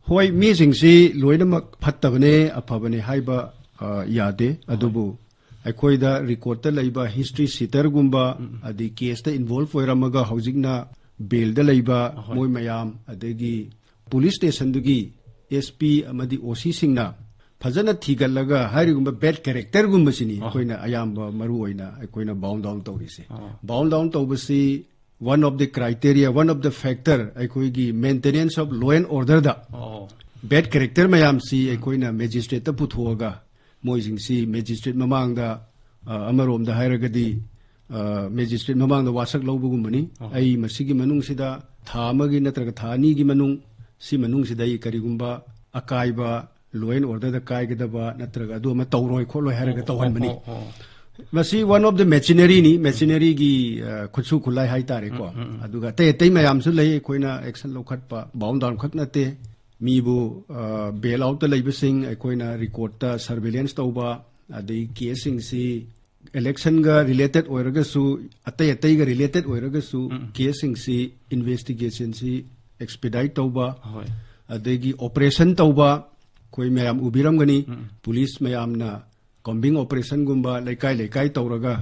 ꯍꯣꯏ, ꯃꯤꯁꯤꯡꯁꯤ ꯂꯣꯏꯅꯃꯛ ꯐꯠꯇꯕꯅꯦ, ꯑꯐꯕꯅꯦ ꯍꯥꯏꯕ, ꯑ, ꯌꯥꯗꯦ꯫ ꯑꯗꯨꯕꯨ ꯑꯩꯈꯣꯏꯗ recordꯇ ꯂꯩꯕ history sheeterꯒꯨꯝꯕ, ꯎꯝ, ꯎꯝ꯫ ꯑꯗꯩ caseꯇ involve ꯑꯣꯏꯔꯝꯃꯒ ꯍꯧꯖꯤꯛꯅ bailꯗ ꯂꯩꯕ ꯑꯍꯣꯏ꯫ ꯃꯣꯏ ꯃꯌꯥꯝ, ꯑꯗꯒꯤ police stationꯗꯨꯒꯤ SP ꯑꯃꯗꯤ OCꯁꯤꯡꯅ ꯐꯖꯅ ꯊꯤꯒꯠꯂꯒ ꯍꯥꯏꯔꯤꯒꯨꯝꯕ bad characterꯒꯨꯝꯕꯁꯤꯅꯤ ꯑꯍꯣꯏ꯫ ꯑꯩꯈꯣꯏꯅ ꯑꯌꯥꯝꯕ ꯃꯔꯨ ꯑꯣꯏꯅ ꯑꯩꯈꯣꯏꯅ bound down ꯇꯧꯔꯤꯁꯦ꯫ ꯑꯣ꯫ Bound down ꯇꯧꯕꯁꯤ one of the criteria, one of the factor ꯑꯩꯈꯣꯏꯒꯤ maintenance of law and orderꯗ ꯑꯣ꯫ Bad character ꯃꯌꯥꯝꯁꯤ ꯑꯩꯈꯣꯏꯅ magistrateꯇ ꯄꯨꯊꯣꯛꯑꯒ ꯃꯣꯏꯁꯤꯡꯁꯤ magistrate ꯃꯃꯥꯡꯗ, ꯑ, ꯑꯃꯔꯣꯝꯗ ꯍꯥꯏꯔꯒꯗꯤ, ꯑ, magistrate ꯃꯃꯥꯡꯗ ꯋꯥꯁꯛ ꯂꯧꯕꯒꯨꯝꯕꯅꯤ꯫ ꯑꯣ꯫ ꯑꯩ ꯃꯁꯤꯒꯤ ꯃꯅꯨꯡꯁꯤꯗ ꯊꯥ ꯑꯃꯒꯤ ꯅꯠꯇ꯭ꯔꯒ ꯊꯥ ꯑꯅꯤꯒꯤ ꯃꯅꯨꯡ, ꯁꯤ ꯃꯅꯨꯡꯁꯤꯗ ꯑꯩ ꯀꯔꯤꯒꯨꯝꯕ ꯑꯀꯥꯏꯕ, law and orderꯗ ꯀꯥꯏꯒꯗꯕ ꯅꯠꯇ꯭ꯔꯒ ꯑꯗꯨ ꯑꯃ ꯇꯧꯔꯣꯏ ꯈꯣꯠꯂꯣꯏ ꯍꯥꯏꯔꯒ ꯑꯣ, ꯇꯧꯍꯟꯕꯅꯤ꯫ ꯑꯣ, ꯑꯣ, ꯑꯣ꯫ ꯃꯁꯤ one of the machineryꯅꯤ, machineryꯒꯤ, ꯑ, ꯈꯨꯠꯁꯨ ꯈꯨꯠꯂꯥꯏ ꯍꯥꯏꯇꯥꯔꯦꯀꯣ꯫ ꯎꯝ, ꯎꯝ, ꯎꯝ꯫ ꯑꯗꯨꯒ ꯑꯇꯩ ꯑꯇꯩ ꯃꯌꯥꯝꯁꯨ ꯂꯩ ꯑꯩꯈꯣꯏꯅ action ꯂꯧꯈꯠꯄ, bound down ꯈꯛ ꯅꯠꯇꯦ꯫ ꯃꯤꯕꯨ, ꯑ, bail outꯇ ꯂꯩꯕꯁꯤꯡ ꯑꯩꯈꯣꯏꯅ recordꯇ surveillance ꯇꯧꯕ, ꯑꯗꯩ caseꯁꯤꯡꯁꯤ electionꯒ related ꯑꯣꯏꯔꯒꯁꯨ, ꯑꯇꯩ ꯑꯇꯩꯒ related ꯑꯣꯏꯔꯒꯁꯨ ꯎꯝ꯫ Caseꯁꯤꯡꯁꯤ investigationꯁꯤ expedite ꯇꯧꯕ, ꯍꯣꯏ꯫ ꯑꯗꯒꯤ operation ꯇꯧꯕ, ꯑꯩꯈꯣꯏ ꯃꯌꯥꯝ ꯎꯕꯤꯔꯝꯒꯅꯤ, ꯎꯝ꯫ ꯄꯨꯂꯤꯁ ꯃꯌꯥꯝꯅ ꯀꯣꯝꯕꯤꯡ ꯑꯣꯄꯔꯦꯁꯟꯒꯨꯝꯕ ꯂꯩꯀꯥꯏ ꯂꯩꯀꯥꯏ ꯇꯧꯔꯒ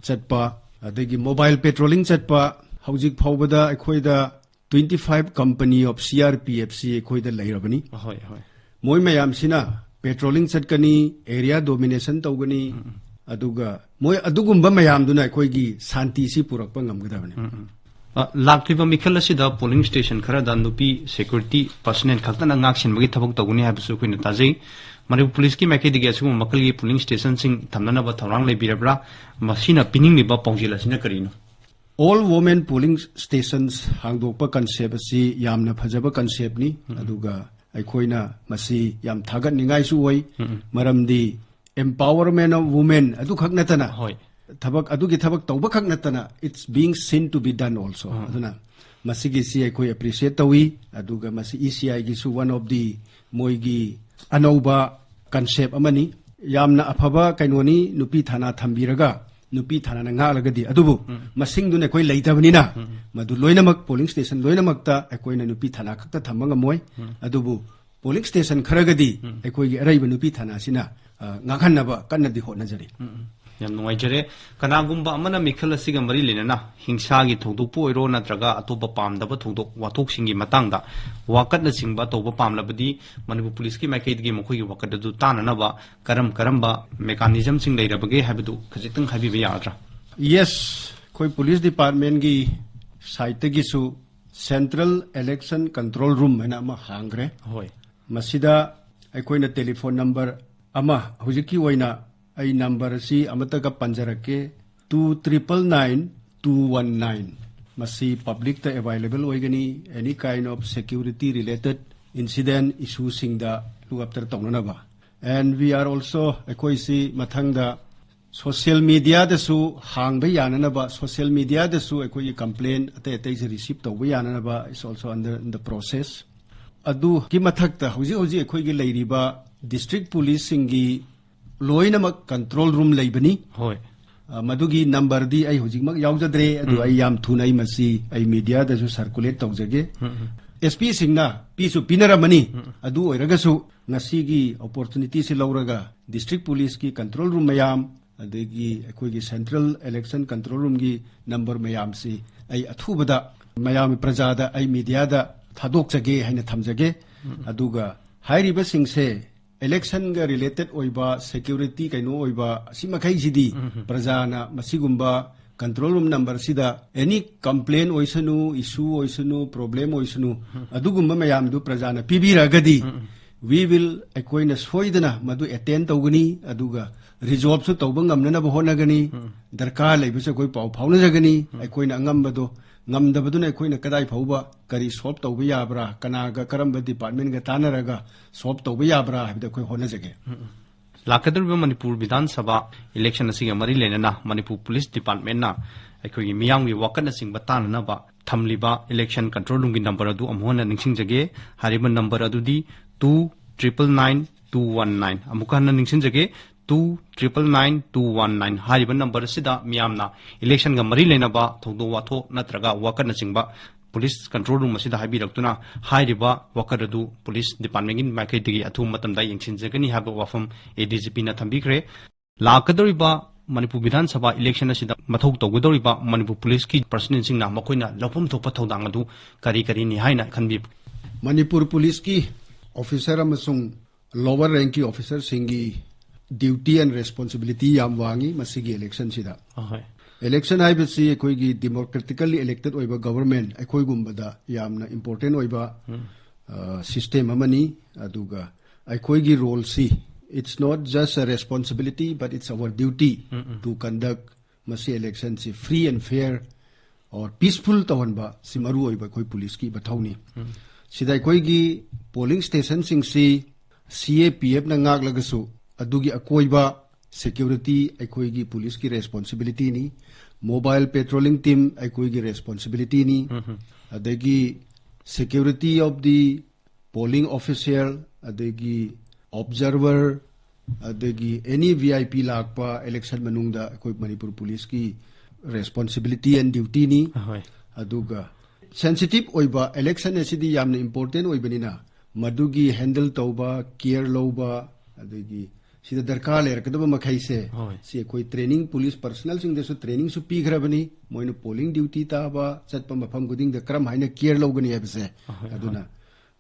ꯆꯠꯄ, ꯑꯗꯒꯤ ꯃꯣꯕꯥꯏꯜ ꯄꯦꯇ꯭ꯔꯣꯂꯤꯡ ꯆꯠꯄ, ꯍꯧꯖꯤꯛ ꯐꯥꯎꯕꯗ ꯑꯩꯈꯣꯏꯗ twenty five company of C R P F ꯁꯤ ꯑꯩꯈꯣꯏꯗ ꯂꯩꯔꯕꯅꯤ꯫ ꯍꯣꯏ, ꯍꯣꯏ꯫ ꯃꯣꯏ ꯃꯌꯥꯝꯁꯤꯅ ꯄꯦꯇ꯭ꯔꯣꯂꯤꯡ ꯆꯠꯀꯅꯤ, ꯑꯦꯔꯤꯌꯥ ꯗꯣꯃꯤꯅꯦꯁꯟ ꯇꯧꯒꯅꯤ, ꯎꯝ, ꯎꯝ꯫ ꯑꯗꯨꯒ ꯃꯣꯏ ꯑꯗꯨꯒꯨꯝꯕ ꯃꯌꯥꯝꯗꯨꯅ ꯑꯩꯈꯣꯏꯒꯤ ꯁꯥꯟꯇꯤꯁꯤ ꯄꯨꯔꯛꯄ ꯉꯝꯒꯗꯕꯅꯤ꯫ ꯎꯝ, ꯎꯝ꯫ ꯑ, ꯂꯥꯛꯂꯤꯕ ꯃꯤꯈꯜ ꯑꯁꯤꯗ ꯄꯣꯂꯤꯡ ꯁ꯭ꯇꯦꯁꯟ ꯈꯔꯗ ꯅꯨꯄꯤ ꯁꯦꯀ꯭ꯌꯨꯔꯤꯇꯤ ꯄꯔꯁꯅꯦꯜ ꯈꯛꯇꯅ ꯉꯥꯛ ꯁꯦꯟꯕꯒꯤ ꯊꯕꯛ ꯇꯧꯒꯅꯤ ꯍꯥꯏꯕꯁꯨ ꯑꯩꯈꯣꯏꯅ ꯇꯥꯖꯩ꯫ ꯃꯅꯤꯄꯨꯔ ꯄꯨꯂꯤꯁꯀꯤ ꯃꯥꯏꯀꯩꯗꯒꯤ ꯑꯁꯤꯒꯨꯝꯕ ꯃꯈꯜꯒꯤ ꯄꯣꯂꯤꯡ ꯁ꯭ꯇꯦꯁꯟꯁꯤꯡ ꯊꯝꯅꯅꯕ ꯊꯧꯔꯥꯡ ꯂꯩꯕꯤꯔꯕ꯭ꯔꯥ? ꯃꯁꯤꯅ ꯄꯤꯅꯤꯡꯂꯤꯕ ꯄꯥꯎꯖꯦꯜ ꯑꯁꯤꯅ ꯀꯔꯤꯅꯣ? All women polling stations ꯍꯥꯡꯗꯣꯛꯄ ꯀꯟꯁꯦꯞ ꯑꯁꯤ ꯌꯥꯝꯅ ꯐꯖꯕ ꯀꯟꯁꯦꯞꯅꯤ꯫ ꯎꯝ꯫ ꯑꯗꯨꯒ ꯑꯩꯈꯣꯏꯅ ꯃꯁꯤ ꯌꯥꯝ ꯊꯥꯒꯠꯅꯤꯡꯉꯥꯏꯁꯨ ꯑꯣꯏ꯫ ꯎꯝ꯫ ꯃꯔꯝꯗꯤ empowerment of women ꯑꯗꯨꯈꯛ ꯅꯠꯇꯅ, ꯍꯣꯏ꯫ ꯊꯕꯛ, ꯑꯗꯨꯒꯤ ꯊꯕꯛ ꯇꯧꯕꯈꯛ ꯅꯠꯇꯅ, it's being seen to be done also꯫ ꯎꯝ꯫ ꯑꯗꯨꯅ ꯃꯁꯤꯒꯤꯁꯤ ꯑꯩꯈꯣꯏ ꯑꯦꯄ꯭ꯔꯤꯁꯤꯌꯦꯠ ꯇꯧꯏ꯫ ꯑꯗꯨꯒ ꯃꯁꯤ E C I ꯒꯤꯁꯨ one of the ꯃꯣꯏꯒꯤ ꯑꯅꯧꯕ ꯀꯟꯁꯦꯞ ꯑꯃꯅꯤ꯫ ꯌꯥꯝꯅ ꯑꯐꯕ ꯀꯩꯅꯣꯅꯤ, ꯅꯨꯄꯤ ꯊꯥꯅꯥ ꯊꯝꯕꯤꯔꯒ ꯅꯨꯄꯤ ꯊꯥꯅꯥꯅ ꯉꯥꯛꯂꯒꯗꯤ꯫ ꯑꯗꯨꯕꯨ ꯎꯝ꯫ ꯃꯁꯤꯡꯗꯨꯅ ꯑꯩꯈꯣꯏ ꯂꯩꯇꯕꯅꯤꯅ, ꯎꯝ, ꯎꯝ꯫ ꯃꯗꯨ ꯂꯣꯏꯅꯃꯛ, ꯄꯣꯂꯤꯡ ꯁ꯭ꯇꯦꯁꯟ ꯂꯣꯏꯅꯃꯛꯇ ꯑꯩꯈꯣꯏꯅ ꯅꯨꯄꯤ ꯊꯥꯅꯥ ꯈꯛꯇ ꯊꯝꯕ ꯉꯝꯃꯣꯏ꯫ ꯎꯝ꯫ ꯑꯗꯨꯕꯨ ꯄꯣꯂꯤꯡ ꯁ꯭ꯇꯦꯁꯟ ꯈꯔꯒꯗꯤ ꯎꯝ꯫ ꯑꯩꯈꯣꯏꯒꯤ ꯑꯔꯩꯕ ꯅꯨꯄꯤ ꯊꯥꯅꯥꯁꯤꯅ, ꯑ, ꯉꯥꯛꯍꯟꯅꯕ ꯀꯟꯅꯗꯤ ꯍꯣꯠꯅꯖꯔꯤ꯫ ꯎꯝ, ꯎꯝ꯫ ꯌꯥꯝ ꯅꯨꯡꯉꯥꯏꯖꯔꯦ꯫ ꯀꯅꯥꯒꯨꯝꯕ ꯑꯃꯅ ꯃꯤꯈꯜ ꯑꯁꯤꯒ ꯃꯔꯤ ꯂꯩꯅꯅ ꯍꯤꯡꯁꯥꯒꯤ ꯊꯧꯗꯣꯛꯄꯨ ꯑꯣꯏꯔꯣ ꯅꯠꯇ꯭ꯔꯒ ꯑꯇꯣꯞꯄ ꯄꯥꯝꯗꯕ ꯊꯧꯗꯣꯛ ꯋꯥꯊꯣꯛꯁꯤꯡꯒꯤ ꯃꯇꯥꯡꯗ ꯋꯥꯀꯠꯅꯆꯤꯡꯕ ꯇꯧꯕ ꯄꯥꯝꯂꯕꯗꯤ ꯃꯅꯤꯄꯨꯔ ꯄꯨꯂꯤꯁꯀꯤ ꯃꯥꯏꯀꯩꯗꯒꯤ ꯃꯈꯣꯏꯒꯤ ꯋꯥꯀꯠ ꯑꯗꯨ ꯇꯥꯅꯅꯕ ꯀꯔꯝ ꯀꯔꯝꯕ ꯃꯦꯀꯥꯅꯤꯖꯝꯁꯤꯡ ꯂꯩꯔꯕꯒꯦ ꯍꯥꯏꯕꯗꯨ ꯈꯖꯤꯛꯇꯪ ꯍꯥꯏꯕꯤꯕ ꯌꯥꯒꯗ꯭ꯔꯥ? Yes, ꯑꯩꯈꯣꯏ ꯄꯨꯂꯤꯁ ꯗꯤꯄꯥꯔꯠꯃꯦꯟꯒꯤ ꯁꯥꯏꯠꯇꯒꯤꯁꯨ Central Election Control Room ꯍꯥꯏꯅ ꯑꯃ ꯍꯥꯡꯈ꯭ꯔꯦ꯫ ꯍꯣꯏ꯫ ꯃꯁꯤꯗ ꯑꯩꯈꯣꯏꯅ ꯇꯦꯂꯤꯐꯣꯟ ꯅꯝꯕꯔ ꯑꯃ, ꯍꯧꯖꯤꯛꯀꯤ ꯑꯣꯏꯅ ꯑꯩ ꯅꯝꯕꯔ ꯑꯁꯤ ꯑꯃꯠꯇꯒ ꯄꯟꯖꯔꯛꯀꯦ, two triple nine two one nine꯫ ꯃꯁꯤ ꯄꯕ꯭ꯂꯤꯛꯇ ꯑꯦꯚꯥꯏꯂꯦꯕꯜ ꯑꯣꯏꯒꯅꯤ, any kind of security related incident ꯏꯁꯨꯁꯤꯡꯗ ꯂꯨꯛ ꯑꯞꯇꯔ ꯇꯧꯅꯅꯕ꯫ And we are also, ꯑꯩꯈꯣꯏꯁꯤ ꯃꯊꯪꯗ ꯁꯣꯁꯤꯌꯦꯜ ꯃꯤꯗꯤꯌꯥꯗꯁꯨ ꯍꯥꯡꯕ ꯌꯥꯅꯅꯕ, ꯁꯣꯁꯤꯌꯦꯜ ꯃꯤꯗꯤꯌꯥꯗꯁꯨ ꯑꯩꯈꯣꯏꯒꯤ ꯀꯝꯄ꯭ꯂꯦꯟ ꯑꯇꯩ ꯑꯇꯩꯁꯦ ꯔꯤꯁꯤꯞ ꯇꯧꯕ ꯌꯥꯅꯅꯕ is also under the process꯫ ꯑꯗꯨꯒꯤ ꯃꯊꯛꯇ ꯍꯧꯖꯤꯛ ꯍꯧꯖꯤꯛ ꯑꯩꯈꯣꯏꯒꯤ ꯂꯩꯔꯤꯕ ꯗꯤꯁꯇ꯭ꯔꯤꯛ ꯄꯨꯂꯤꯁꯁꯤꯡꯒꯤ ꯂꯣꯏꯅꯃꯛ ꯀꯟꯇ꯭ꯔꯣꯜ ꯔꯨꯝ ꯂꯩꯕꯅꯤ꯫ ꯍꯣꯏ꯫ ꯑ, ꯃꯗꯨꯒꯤ ꯅꯝꯕꯔꯗꯤ ꯑꯩ ꯍꯧꯖꯤꯛꯃꯛ ꯌꯥꯎꯖꯗ꯭ꯔꯦ, ꯑꯗꯨ ꯎꯝ꯫ ꯑꯩ ꯌꯥꯝ ꯊꯨꯅ ꯑꯩ ꯃꯁꯤ ꯑꯩ ꯃꯤꯗꯤꯌꯥꯗꯁꯨ ꯁꯔꯀꯨꯂꯦꯠ ꯇꯧꯖꯒꯦ꯫ ꯎꯝ, ꯎꯝ꯫ ꯑꯦꯁ ꯄꯤꯁꯤꯡꯅ ꯄꯤꯁꯨ ꯄꯤꯅꯔꯝꯃꯅꯤ꯫ ꯎꯝ꯫ ꯑꯗꯨ ꯑꯣꯏꯔꯒꯁꯨ ꯉꯁꯤꯒꯤ ꯑꯣꯄꯣꯔꯆꯨꯅꯤꯇꯤꯁꯤ ꯂꯧꯔꯒ ꯗꯤꯁꯇ꯭ꯔꯤꯛ ꯄꯨꯂꯤꯁꯀꯤ ꯀꯟꯇ꯭ꯔꯣꯜ ꯔꯨꯝ ꯃꯌꯥꯝ, ꯑꯗꯒꯤ ꯑꯩꯈꯣꯏꯒꯤ ꯁꯦꯟꯇ꯭ꯔꯦꯜ ꯏꯂꯦꯛꯁꯟ ꯀꯟꯇ꯭ꯔꯣꯜ ꯔꯨꯝꯒꯤ ꯅꯝꯕꯔ ꯃꯌꯥꯝꯁꯤ ꯑꯩ ꯑꯊꯨꯕꯗ ꯃꯌꯥꯝ ꯄ꯭ꯔꯖꯥꯗ ꯑꯩ ꯃꯤꯗꯤꯌꯥꯗ ꯊꯥꯗꯣꯛꯆꯒꯦ ꯍꯥꯏꯅ ꯊꯝꯖꯒꯦ꯫ ꯎꯝ꯫ ꯑꯗꯨꯒ ꯍꯥꯏꯔꯤꯕꯁꯤꯡꯁꯦ ꯏꯂꯦꯛꯁꯟꯒ ꯔꯤꯂꯦꯇꯦꯗ ꯑꯣꯏꯕ, ꯁꯦꯀ꯭ꯌꯨꯔꯤꯇꯤ ꯀꯩꯅꯣ ꯑꯣꯏꯕ, ꯑꯁꯤ ꯃꯈꯩꯁꯤꯗꯤ ꯎꯝ, ꯎꯝ꯫ ꯄ꯭ꯔꯖꯥꯅ ꯃꯁꯤꯒꯨꯝꯕ ꯀꯟꯇ꯭ꯔꯣꯜ ꯔꯨꯝ ꯅꯝꯕꯔꯁꯤꯗ ꯑꯦꯅꯤ ꯀꯝꯄ꯭ꯂꯦꯟ ꯑꯣꯏꯁꯅꯨ, ꯏꯁꯨ ꯑꯣꯏꯁꯅꯨ, ꯄ꯭ꯔꯣꯕ꯭ꯂꯦꯝ ꯑꯣꯏꯁꯅꯨ, ꯎꯝ꯫ ꯑꯗꯨꯒꯨꯝꯕ ꯃꯌꯥꯝꯗꯨ ꯄ꯭ꯔꯖꯥꯅ ꯄꯤꯕꯤꯔꯒꯗꯤ, ꯎꯝ, ꯎꯝ꯫ We will, ꯑꯩꯈꯣꯏꯅ ꯁꯣꯏꯗꯅ ꯃꯗꯨ ꯑꯦꯇꯦꯟ ꯇꯧꯒꯅꯤ, ꯑꯗꯨꯒ ꯔꯤꯖꯣꯜꯕꯁꯨ ꯇꯧꯕ ꯉꯝꯅꯅꯕ ꯍꯣꯠꯅꯒꯅꯤ꯫ ꯎꯝ꯫ ꯗꯔꯀꯥꯔ ꯂꯩꯕꯁꯨ ꯑꯩꯈꯣꯏ ꯄꯥꯎ ꯐꯥꯎꯅꯖꯒꯅꯤ꯫ ꯎꯝ꯫ ꯑꯩꯈꯣꯏꯅ ꯑꯉꯝꯕꯗꯣ, ꯉꯝꯗꯕꯗꯨꯅ ꯑꯩꯈꯣꯏꯅ ꯀꯗꯥꯏ ꯐꯥꯎꯕ ꯀꯔꯤ ꯁꯣꯜꯕ ꯇꯧꯕ ꯌꯥꯕ꯭ꯔꯥ, ꯀꯅꯥꯒ ꯀꯔꯝꯕ ꯗꯤꯄꯥꯔꯠꯃꯦꯟꯒ ꯇꯥꯟꯅꯔꯒ ꯁꯣꯜꯕ ꯇꯧꯕ ꯌꯥꯕ꯭ꯔꯥ ꯍꯥꯏꯕꯗꯣ ꯑꯩꯈꯣꯏ ꯍꯣꯠꯅꯖꯒꯦ꯫ ꯎꯝ, ꯎꯝ꯫ ꯂꯥꯛꯀꯗꯧꯔꯤꯕ ꯃꯅꯤꯄꯨꯔ ꯕꯤꯙꯥꯟ ꯁꯚꯥ ꯏꯂꯦꯛꯁꯟ ꯑꯁꯤꯒ ꯃꯔꯤ ꯂꯩꯅꯅ ꯃꯅꯤꯄꯨꯔ ꯄꯨꯂꯤꯁ ꯗꯤꯄꯥꯔꯠꯃꯦꯟꯅ ꯑꯩꯈꯣꯏꯒꯤ ꯃꯤꯌꯥꯝꯒꯤ ꯋꯥꯀꯠꯅꯆꯤꯡꯕ ꯇꯥꯅꯅꯕ ꯊꯝꯂꯤꯕ ꯏꯂꯦꯛꯁꯟ ꯀꯟꯇ꯭ꯔꯣꯜ ꯔꯨꯝꯒꯤ ꯅꯝꯕꯔ ꯑꯗꯨ ꯑꯃꯨꯛ ꯍꯟꯅ ꯅꯤꯡꯁꯤꯡꯖꯒꯦ꯫ ꯍꯥꯏꯔꯤꯕ ꯅꯝꯕꯔ ꯑꯗꯨꯗꯤ two triple nine two one nine꯫ ꯑꯃꯨꯛꯀ ꯍꯟꯅ ꯅꯤꯡꯁꯤꯡꯖꯒꯦ, two triple nine two one nine꯫ ꯍꯥꯏꯔꯤꯕ ꯅꯝꯕꯔ ꯑꯁꯤꯗ ꯃꯤꯌꯥꯝꯅ ꯏꯂꯦꯛꯁꯟꯒ ꯃꯔꯤ ꯂꯩꯅꯕ ꯊꯧꯗꯣꯛ ꯋꯥꯊꯣꯛ ꯅꯠꯇ꯭ꯔꯒ ꯋꯥꯀꯠꯅꯆꯤꯡꯕ ꯄꯨꯂꯤꯁ ꯀꯟꯇ꯭ꯔꯣꯜ ꯔꯨꯝ ꯑꯁꯤꯗ ꯍꯥꯏꯕꯤꯔꯛꯇꯨꯅ ꯍꯥꯏꯔꯤꯕ ꯋꯥꯀꯠ ꯑꯗꯨ ꯄꯨꯂꯤꯁ ꯗꯤꯄꯥꯔꯠꯃꯦꯟꯒꯤ ꯃꯥꯏꯀꯩꯗꯒꯤ ꯑꯊꯨꯕ ꯃꯇꯝꯗ ꯌꯦꯡꯁꯤꯟꯖꯒꯅꯤ ꯍꯥꯏꯕ ꯋꯥꯐꯝ ꯑꯦ ꯗꯤ ꯖꯤ ꯄꯤꯅ ꯊꯝꯕꯤꯈ꯭ꯔꯦ꯫ ꯂꯥꯛꯀꯗꯧꯔꯤꯕ ꯃꯅꯤꯄꯨꯔ ꯕꯤꯙꯥꯟ ꯁꯚꯥ ꯏꯂꯦꯛꯁꯟ ꯑꯁꯤꯗ ꯃꯊꯧ ꯇꯧꯒꯗꯧꯔꯤꯕ ꯃꯅꯤꯄꯨꯔ ꯄꯨꯂꯤꯁꯀꯤ ꯄꯔꯁꯅꯦꯜꯁꯤꯡꯅ ꯃꯈꯣꯏꯅ ꯂꯧꯐꯝ ꯊꯣꯛꯄ ꯊꯧꯗꯥꯡ ꯑꯗꯨ ꯀꯔꯤ ꯀꯔꯤꯅꯤ ꯍꯥꯏꯅ ꯈꯟꯕꯤꯕꯒꯦ? ꯃꯅꯤꯄꯨꯔ ꯄꯨꯂꯤꯁꯀꯤ ꯑꯣꯐꯤꯁꯔ ꯑꯃꯁꯨꯡ ꯂꯣꯋꯔ ꯔꯦꯡꯛꯀꯤ ꯑꯣꯐꯤꯁꯔꯁꯤꯡꯒꯤ duty and responsibility ꯌꯥꯝ ꯋꯥꯡꯉꯤ ꯃꯁꯤꯒꯤ ꯏꯂꯦꯛꯁꯟꯁꯤꯗ꯫ ꯑꯍꯣꯏ꯫ ꯏꯂꯦꯛꯁꯟ ꯍꯥꯏꯕꯁꯤ ꯑꯩꯈꯣꯏꯒꯤ democratically elected ꯑꯣꯏꯕ ꯒꯚꯔꯟꯃꯦꯟꯠ ꯑꯩꯈꯣꯏꯒꯨꯝꯕꯗ ꯌꯥꯝꯅ ꯏꯝꯄꯣꯔꯇꯦꯟ ꯑꯣꯏꯕ, ꯎꯝ꯫ ꯑ, ꯁꯤꯁꯇꯦꯝ ꯑꯃꯅꯤ꯫ ꯑꯗꯨꯒ ꯑꯩꯈꯣꯏꯒꯤ ꯔꯣꯜꯁꯤ, it's not just a responsibility, but it's our duty um, um. To conduct ꯃꯁꯤ ꯏꯂꯦꯛꯁꯟꯁꯤ free and fair or peaceful ꯇꯧꯍꯟꯕ ꯁꯤ ꯃꯔꯨ ꯑꯣꯏꯕ ꯑꯩꯈꯣꯏ ꯄꯨꯂꯤꯁꯀꯤ ꯃꯊꯧꯅꯤ꯫ ꯎꯝ꯫ ꯁꯤꯗ ꯑꯩꯈꯣꯏꯒꯤ ꯄꯣꯂꯤꯡ ꯁ꯭ꯇꯦꯁꯟꯁꯤꯡꯁꯤ ꯁꯤ ꯑꯦ ꯄꯤ ꯑꯦꯐꯅ ꯉꯥꯛꯂꯒꯁꯨ ꯑꯗꯨꯒꯤ ꯑꯀꯣꯏꯕ ꯁꯦꯀ꯭ꯌꯨꯔꯤꯇꯤ ꯑꯩꯈꯣꯏꯒꯤ ꯄꯨꯂꯤꯁꯀꯤ ꯔꯦꯁꯄꯣꯟꯁꯤꯕꯤꯂꯤꯇꯤꯅꯤ꯫ ꯃꯣꯕꯥꯏꯜ ꯄꯦꯇ꯭ꯔꯣꯂꯤꯡ ꯇꯤꯝ ꯑꯩꯈꯣꯏꯒꯤ ꯔꯦꯁꯄꯣꯟꯁꯤꯕꯤꯂꯤꯇꯤꯅꯤ꯫ ꯎꯝ, ꯎꯝ꯫ ꯑꯗꯒꯤ security of the polling official, ꯑꯗꯒꯤ ꯑꯣꯕꯖꯔꯚꯔ, ꯑꯗꯒꯤ ꯑꯦꯅꯤ ꯚꯤ ꯑꯥꯏ ꯄꯤ ꯂꯥꯛꯄ ꯏꯂꯦꯛꯁꯟ ꯃꯅꯨꯡꯗ ꯑꯩꯈꯣꯏ ꯃꯅꯤꯄꯨꯔ ꯄꯨꯂꯤꯁꯀꯤ ꯔꯦꯁꯄꯣꯟꯁꯤꯕꯤꯂꯤꯇꯤ ꯑꯦꯟ ꯗ꯭ꯌꯨꯇꯤꯅꯤ꯫ ꯑꯍꯣꯏ꯫ ꯑꯗꯨꯒ ꯁꯦꯟꯁꯤꯇꯤꯚ ꯑꯣꯏꯕ ꯏꯂꯦꯛꯁꯟ ꯑꯁꯤꯗꯤ ꯌꯥꯝꯅ ꯏꯝꯄꯣꯔꯇꯦꯟ ꯑꯣꯏꯕꯅꯤꯅ, ꯃꯗꯨꯒꯤ ꯍꯦꯟꯗꯜ ꯇꯧꯕ, ꯀꯤꯌꯔ ꯂꯧꯕ, ꯑꯗꯒꯤ ꯁꯤꯗ ꯗꯔꯀꯥꯔ ꯂꯩꯔꯛꯀꯗꯕ ꯃꯈꯩꯁꯦ, ꯍꯣꯏ꯫ ꯁꯤ ꯑꯩꯈꯣꯏ ꯇ꯭ꯔꯦꯅꯤꯡ, ꯄꯨꯂꯤꯁ ꯄꯔꯁꯅꯦꯜꯁꯤꯡꯗꯁꯨ ꯇ꯭ꯔꯦꯅꯤꯡꯁꯨ ꯄꯤꯈ꯭ꯔꯕꯅꯤ꯫ ꯃꯣꯏꯅ ꯄꯣꯂꯤꯡ ꯗ꯭ꯌꯨꯇꯤ ꯇꯥꯕ ꯆꯠꯄ ꯃꯐꯝ ꯈꯨꯗꯤꯡꯗ ꯀꯔꯝ ꯍꯥꯏꯅ ꯀꯤꯌꯔ ꯂꯧꯒꯅꯤ ꯍꯥꯏꯕꯁꯦ꯫ ꯍꯣꯏ, ꯍꯣꯏ꯫ ꯑꯗꯨꯅ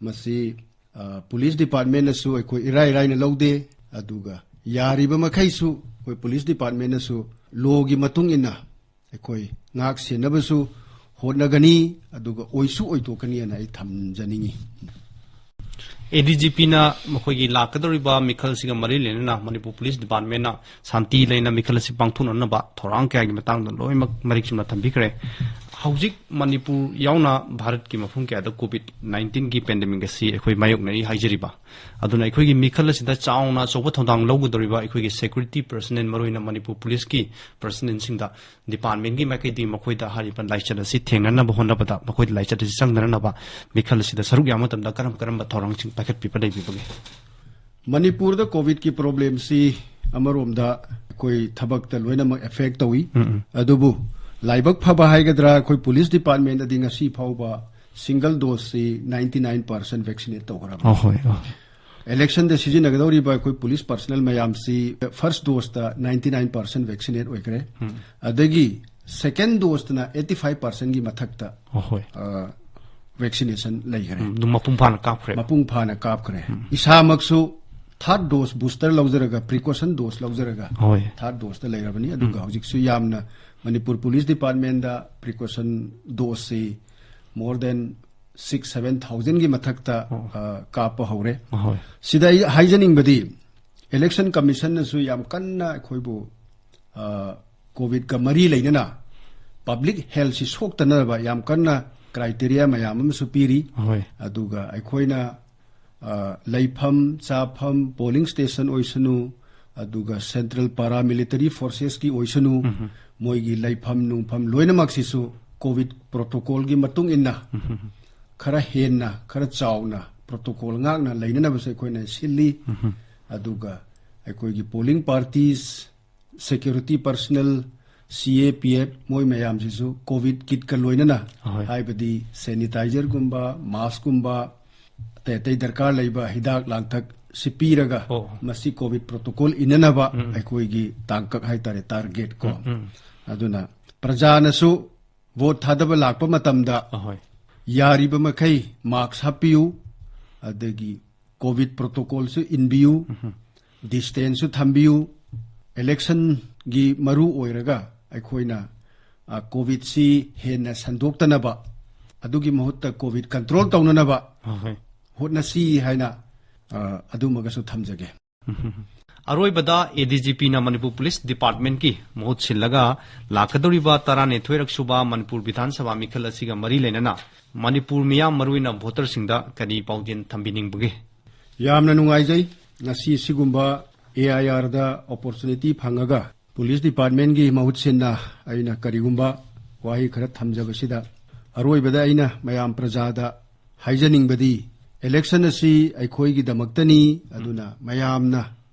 ꯃꯁꯤ, ꯑ, ꯄꯨꯂꯤꯁ ꯗꯤꯄꯥꯔꯠꯃꯦꯟꯅꯁꯨ ꯑꯩꯈꯣꯏ ꯏꯔꯥꯏ ꯏꯔꯥꯏꯅ ꯂꯧꯗꯦ꯫ ꯑꯗꯨꯒ ꯌꯥꯔꯤꯕ ꯃꯈꯩꯁꯨ ꯑꯩꯈꯣꯏ ꯄꯨꯂꯤꯁ ꯗꯤꯄꯥꯔꯠꯃꯦꯟꯅꯁꯨ ꯂꯣꯒꯤ ꯃꯇꯨꯡ ꯏꯟꯅ ꯑꯩꯈꯣꯏ ꯉꯥꯛ ꯁꯦꯟꯅꯕꯁꯨ ꯍꯣꯠꯅꯒꯅꯤ, ꯑꯗꯨꯒ ꯑꯣꯏꯁꯨ ꯑꯣꯏꯊꯣꯛꯀꯅꯤꯅ ꯑꯩ ꯊꯝꯖꯅꯤꯡꯉꯤ꯫ ꯑꯦ ꯗꯤ ꯖꯤ ꯄꯤꯅ ꯃꯈꯣꯏꯒꯤ ꯂꯥꯛꯀꯗꯧꯔꯤꯕ ꯃꯤꯈꯜꯁꯤꯒ ꯃꯔꯤ ꯂꯩꯅꯅ ꯃꯅꯤꯄꯨꯔ ꯄꯨꯂꯤꯁ ꯗꯤꯄꯥꯔꯠꯃꯦꯟꯅ ꯁꯥꯟꯇꯤ ꯂꯩꯅ ꯃꯤꯈꯜ ꯑꯁꯤ ꯄꯥꯡꯊꯣꯛꯅꯅꯕ ꯊꯧꯔꯥꯡ ꯀꯌꯥꯒꯤ ꯃꯇꯥꯡꯗ ꯂꯣꯏꯅꯃꯛ ꯃꯔꯤꯛ ꯆꯨꯝꯅ ꯊꯝꯕꯤꯈ꯭ꯔꯦ꯫ ꯍꯧꯖꯤꯛ ꯃꯅꯤꯄꯨꯔ ꯌꯥꯎꯅ ꯚꯥꯔꯠꯀꯤ ꯃꯐꯝ ꯀꯌꯥꯗ ꯀꯣꯚꯤꯗ ꯅꯥꯏꯟꯇꯤꯟꯒꯤ ꯄꯦꯟꯗꯦꯃꯤꯛ ꯑꯁꯤ ꯑꯩꯈꯣꯏ ꯃꯥꯌꯣꯛꯅꯔꯤ ꯍꯥꯏꯖꯔꯤꯕ꯫ ꯑꯗꯨꯅ ꯑꯩꯈꯣꯏꯒꯤ ꯃꯤꯈꯜ ꯑꯁꯤꯗ ꯆꯥꯎꯅ ꯑꯆꯧꯕ ꯊꯧꯗꯥꯡ ꯂꯧꯒꯗꯧꯔꯤꯕ ꯑꯩꯈꯣꯏꯒꯤ ꯁꯦꯀ꯭ꯌꯨꯔꯤꯇꯤ ꯄꯔꯁꯅꯦꯜ, ꯃꯔꯨꯑꯣꯏꯅ ꯃꯅꯤꯄꯨꯔ ꯄꯨꯂꯤꯁꯀꯤ ꯄꯔꯁꯅꯦꯜꯁꯤꯡꯗ ꯗꯤꯄꯥꯔꯠꯃꯦꯟꯒꯤ ꯃꯥꯏꯀꯩꯗꯒꯤ ꯃꯈꯣꯏꯗ ꯍꯥꯏꯔꯤꯕ ꯂꯥꯏꯆꯠ ꯑꯁꯤ ꯊꯦꯡꯅꯅꯕ ꯍꯣꯠꯅꯕꯗ, ꯃꯈꯣꯏꯗ ꯂꯥꯏꯆꯠ ꯑꯁꯤ ꯆꯪꯗꯅꯅꯕ ꯃꯤꯈꯜ ꯑꯁꯤꯗ ꯁꯔꯨꯛ ꯌꯥꯕ ꯃꯇꯝꯗ ꯀꯔꯝ ꯀꯔꯝꯕ ꯊꯧꯔꯥꯡꯁꯤꯡ ꯄꯥꯏꯈꯠꯄꯤꯕ ꯂꯩꯕꯤꯕꯒꯦ? ꯃꯅꯤꯄꯨꯔꯗ ꯀꯣꯚꯤꯗꯀꯤ ꯄ꯭ꯔꯣꯕ꯭ꯂꯦꯝꯁꯤ ꯑꯃꯔꯣꯝꯗ ꯑꯩꯈꯣꯏ ꯊꯕꯛꯇ ꯂꯣꯏꯅꯃꯛ ꯑꯦꯐꯦꯛ ꯇꯧꯏ꯫ ꯎꯝ, ꯎꯝ꯫ ꯑꯗꯨꯕꯨ ꯂꯥꯏꯕꯛ ꯐꯕ ꯍꯥꯏꯒꯗ꯭ꯔꯥ, ꯑꯩꯈꯣꯏ ꯄꯨꯂꯤꯁ ꯗꯤꯄꯥꯔꯠꯃꯦꯟꯗꯗꯤ ꯉꯁꯤ ꯐꯥꯎꯕ ꯁꯤꯡꯒꯜ ꯗꯣꯁꯁꯤ ꯅꯥꯏꯟꯇꯤ ꯅꯥꯏꯟ ꯄꯥꯔꯁꯦꯟ ꯚꯦꯛꯁꯤꯅꯦꯠ ꯇꯧꯈ꯭ꯔꯕꯅꯤ꯫ ꯑꯣ, ꯍꯣꯏ, ꯑꯣ꯫ ꯏꯂꯦꯛꯁꯟꯗ ꯁꯤꯖꯤꯟꯅꯒꯗꯧꯔꯤꯕ ꯑꯩꯈꯣꯏ ꯄꯨꯂꯤꯁ ꯄꯔꯁꯅꯦꯜ ꯃꯌꯥꯝꯁꯤ ꯐꯥꯔꯁ ꯗꯣꯁꯇ ꯅꯥꯏꯟꯇꯤ ꯅꯥꯏꯟ ꯄꯥꯔꯁꯦꯟ ꯚꯦꯛꯁꯤꯅꯦꯠ ꯑꯣꯏꯈ꯭ꯔꯦ꯫ ꯎꯝ꯫ ꯑꯗꯒꯤ ꯁꯦꯀꯦꯟ ꯗꯣꯁꯇꯅ ꯑꯩꯠꯇꯤ ꯐꯥꯏꯚ ꯄꯥꯔꯁꯦꯟꯒꯤ ꯃꯊꯛꯇ, ꯑꯣ, ꯍꯣꯏ꯫ ꯑ, ꯚꯦꯛꯁꯤꯅꯦꯁꯟ ꯂꯩꯈ꯭ꯔꯦ꯫ ꯎꯝ, ꯑꯗꯨꯝ ꯃꯄꯨꯡ ꯐꯥꯅ ꯀꯥꯞꯈ꯭ꯔꯦ꯫ ꯃꯄꯨꯡ ꯐꯥꯅ ꯀꯥꯞꯈ꯭ꯔꯦ꯫ ꯎꯝ꯫ ꯏꯁꯥꯃꯛꯁꯨ ꯊꯥꯔꯠ ꯗꯣꯁ ꯕꯨꯁꯇꯔ ꯂꯧꯖꯔꯒ, ꯄ꯭ꯔꯤꯀꯣꯁꯟ ꯗꯣꯁ ꯂꯧꯖꯔꯒ ꯍꯣꯏ꯫ ꯊꯥꯔꯠ ꯗꯣꯁꯇ ꯂꯩꯔꯕꯅꯤ꯫ ꯑꯗꯨꯒ ꯎꯝ꯫ ꯍꯧꯖꯤꯛꯁꯨ ꯌꯥꯝꯅ ꯃꯅꯤꯄꯨꯔ ꯄꯨꯂꯤꯁ ꯗꯤꯄꯥꯔꯠꯃꯦꯟꯗ ꯄ꯭ꯔꯤꯀꯣꯁꯟ ꯗꯣꯁꯁꯤ more than six seven thousandꯒꯤ ꯃꯊꯛꯇ, ꯑꯣ꯫ ꯑ, ꯀꯥꯞꯄ ꯍꯧꯔꯦ꯫ ꯍꯣꯏ꯫ ꯁꯤꯗ ꯑꯩ ꯍꯥꯏꯖꯅꯤꯡꯕꯗꯤ, ꯏꯂꯦꯛꯁꯟ ꯀꯃꯤꯁꯟꯅꯁꯨ ꯌꯥꯝ ꯀꯟꯅ ꯑꯩꯈꯣꯏꯕꯨ, ꯑ, ꯀꯣꯚꯤꯗꯀ ꯃꯔꯤ ꯂꯩꯅꯅ ꯄꯕ꯭ꯂꯤꯛ ꯍꯦꯜꯊꯁꯤ ꯁꯣꯛꯇꯅꯕ ꯌꯥꯝ ꯀꯟꯅ ꯀ꯭ꯔꯥꯏꯇꯦꯔꯤꯌꯥ ꯃꯌꯥꯝ ꯑꯃꯁꯨ ꯄꯤꯔꯤ꯫ ꯍꯣꯏ꯫ ꯑꯗꯨꯒ ꯑꯩꯈꯣꯏꯅ, ꯑ, ꯂꯩꯐꯝ, ꯆꯥꯐꯝ, ꯄꯣꯂꯤꯡ ꯁ꯭ꯇꯦꯁꯟ ꯑꯣꯏꯁꯅꯨ, ꯑꯗꯨꯒ ꯁꯦꯟꯇ꯭ꯔꯦꯜ ꯄꯥꯔꯥꯃꯤꯂꯤꯇꯔꯤ ꯐꯣꯔꯁꯦꯁꯀꯤ ꯑꯣꯏꯁꯅꯨ, ꯎꯝ꯫ ꯃꯣꯏꯒꯤ ꯂꯩꯐꯝ ꯅꯨꯡꯐꯝ ꯂꯣꯏꯅꯃꯛꯁꯤꯁꯨ ꯀꯣꯚꯤꯗ ꯄ꯭ꯔꯣꯇꯣꯀꯣꯜꯒꯤ ꯃꯇꯨꯡ ꯏꯟꯅ ꯎꯝ꯫ ꯈꯔ ꯍꯦꯟꯅ, ꯈꯔ ꯆꯥꯎꯅ ꯄ꯭ꯔꯣꯇꯣꯀꯣꯜ ꯉꯥꯛꯅ ꯂꯩꯅꯅꯕꯁꯨ ꯑꯩꯈꯣꯏꯅ ꯁꯤꯜꯂꯤ꯫ ꯎꯝ꯫ ꯑꯗꯨꯒ ꯑꯩꯈꯣꯏꯒꯤ polling parties, security personnel, C A P F, ꯃꯣꯏ ꯃꯌꯥꯝꯁꯤꯁꯨ COVID kitꯀ ꯂꯣꯏꯅꯅ, ꯑꯍꯣꯏ꯫ ꯍꯥꯏꯕꯗꯤ sanitizerꯒꯨꯝꯕ, maskꯀꯨꯝꯕ, ꯑꯇꯩ ꯑꯇꯩ ꯗꯔꯀꯥꯔ ꯂꯩꯕ ꯍꯤꯗꯥꯛ ꯂꯥꯡꯊꯛ ꯁꯤ ꯄꯤꯔꯒ, ꯑꯣ꯫ ꯃꯁꯤ COVID protocol ꯏꯟꯅꯅꯕ ꯎꯝ꯫ ꯑꯩꯈꯣꯏꯒꯤ ꯇꯥꯡꯀꯛ ꯍꯥꯏꯇꯥꯔꯦ, target ꯀꯣ꯫ ꯎꯝ, ꯎꯝ꯫ ꯑꯗꯨꯅ ꯄ꯭ꯔꯖꯥꯅꯁꯨ vote ꯊꯥꯗꯕ ꯂꯥꯛꯄ ꯃꯇꯝꯗ ꯑꯍꯣꯏ꯫ ꯌꯥꯔꯤꯕ ꯃꯈꯩ mask ꯍꯥꯞꯄꯤꯌꯨ, ꯑꯗꯒꯤ COVID protocolꯁꯨ ꯏꯟꯕꯤꯌꯨ, ꯎꯝ꯫ Distanceꯁꯨ ꯊꯝꯕꯤꯌꯨ꯫ Electionꯒꯤ ꯃꯔꯨ ꯑꯣꯏꯔꯒ ꯑꯩꯈꯣꯏꯅ, ꯑ, COVIDꯁꯤ ꯍꯦꯟꯅ ꯁꯟꯗꯣꯛꯇꯅꯕ, ꯑꯗꯨꯒꯤ ꯃꯍꯨꯠꯇ COVID control ꯇꯧꯅꯅꯕ ꯑꯍꯣꯏ꯫ ꯍꯣꯠꯅꯁꯤ ꯍꯥꯏꯅ, ꯑ, ꯑꯗꯨꯃꯒꯁꯨ ꯊꯝꯖꯒꯦ꯫ ꯑꯔꯣꯏꯕꯗ, ADGPꯅ ꯃꯅꯤꯄꯨꯔ Police Departmentꯀꯤ ꯃꯍꯨꯠ ꯁꯤꯜꯂꯒ ꯂꯥꯛꯀꯗꯧꯔꯤꯕ ꯇꯔꯥꯅꯤꯊꯣꯏꯔꯛ ꯁꯨꯕ ꯃꯅꯤꯄꯨꯔ ꯕꯤꯙꯥꯟ ꯁꯚꯥ ꯃꯤꯈꯜ ꯑꯁꯤꯒ ꯃꯔꯤ ꯂꯩꯅꯅ ꯃꯅꯤꯄꯨꯔ ꯃꯤꯌꯥꯝ, ꯃꯔꯨꯑꯣꯏꯅ voterꯁꯤꯡꯗ ꯀꯔꯤ ꯄꯥꯎꯖꯦꯜ ꯊꯝꯕꯤꯅꯤꯡꯕꯒꯦ? ꯌꯥꯝꯅ ꯅꯨꯡꯉꯥꯏꯖꯩ꯫ ꯉꯁꯤ ꯁꯤꯒꯨꯝꯕ AIRꯗ opportunity ꯐꯪꯉꯒ Police Departmentꯀꯤ ꯃꯍꯨꯠ ꯁꯤꯟꯅ ꯑꯩꯅ ꯀꯔꯤꯒꯨꯝꯕ ꯋꯥꯍꯩ ꯈꯔ ꯊꯝꯖꯕꯁꯤꯗ, ꯑꯔꯣꯏꯕꯗ ꯑꯩꯅ ꯃꯌꯥꯝ ꯄ꯭ꯔꯖꯥꯗ ꯍꯥꯏꯖꯅꯤꯡꯕꯗꯤ, election ꯑꯁꯤ ꯑꯩꯈꯣꯏꯒꯤꯗꯃꯛꯇꯅꯤ, ꯑꯗꯨꯅ ꯃꯌꯥꯝꯅ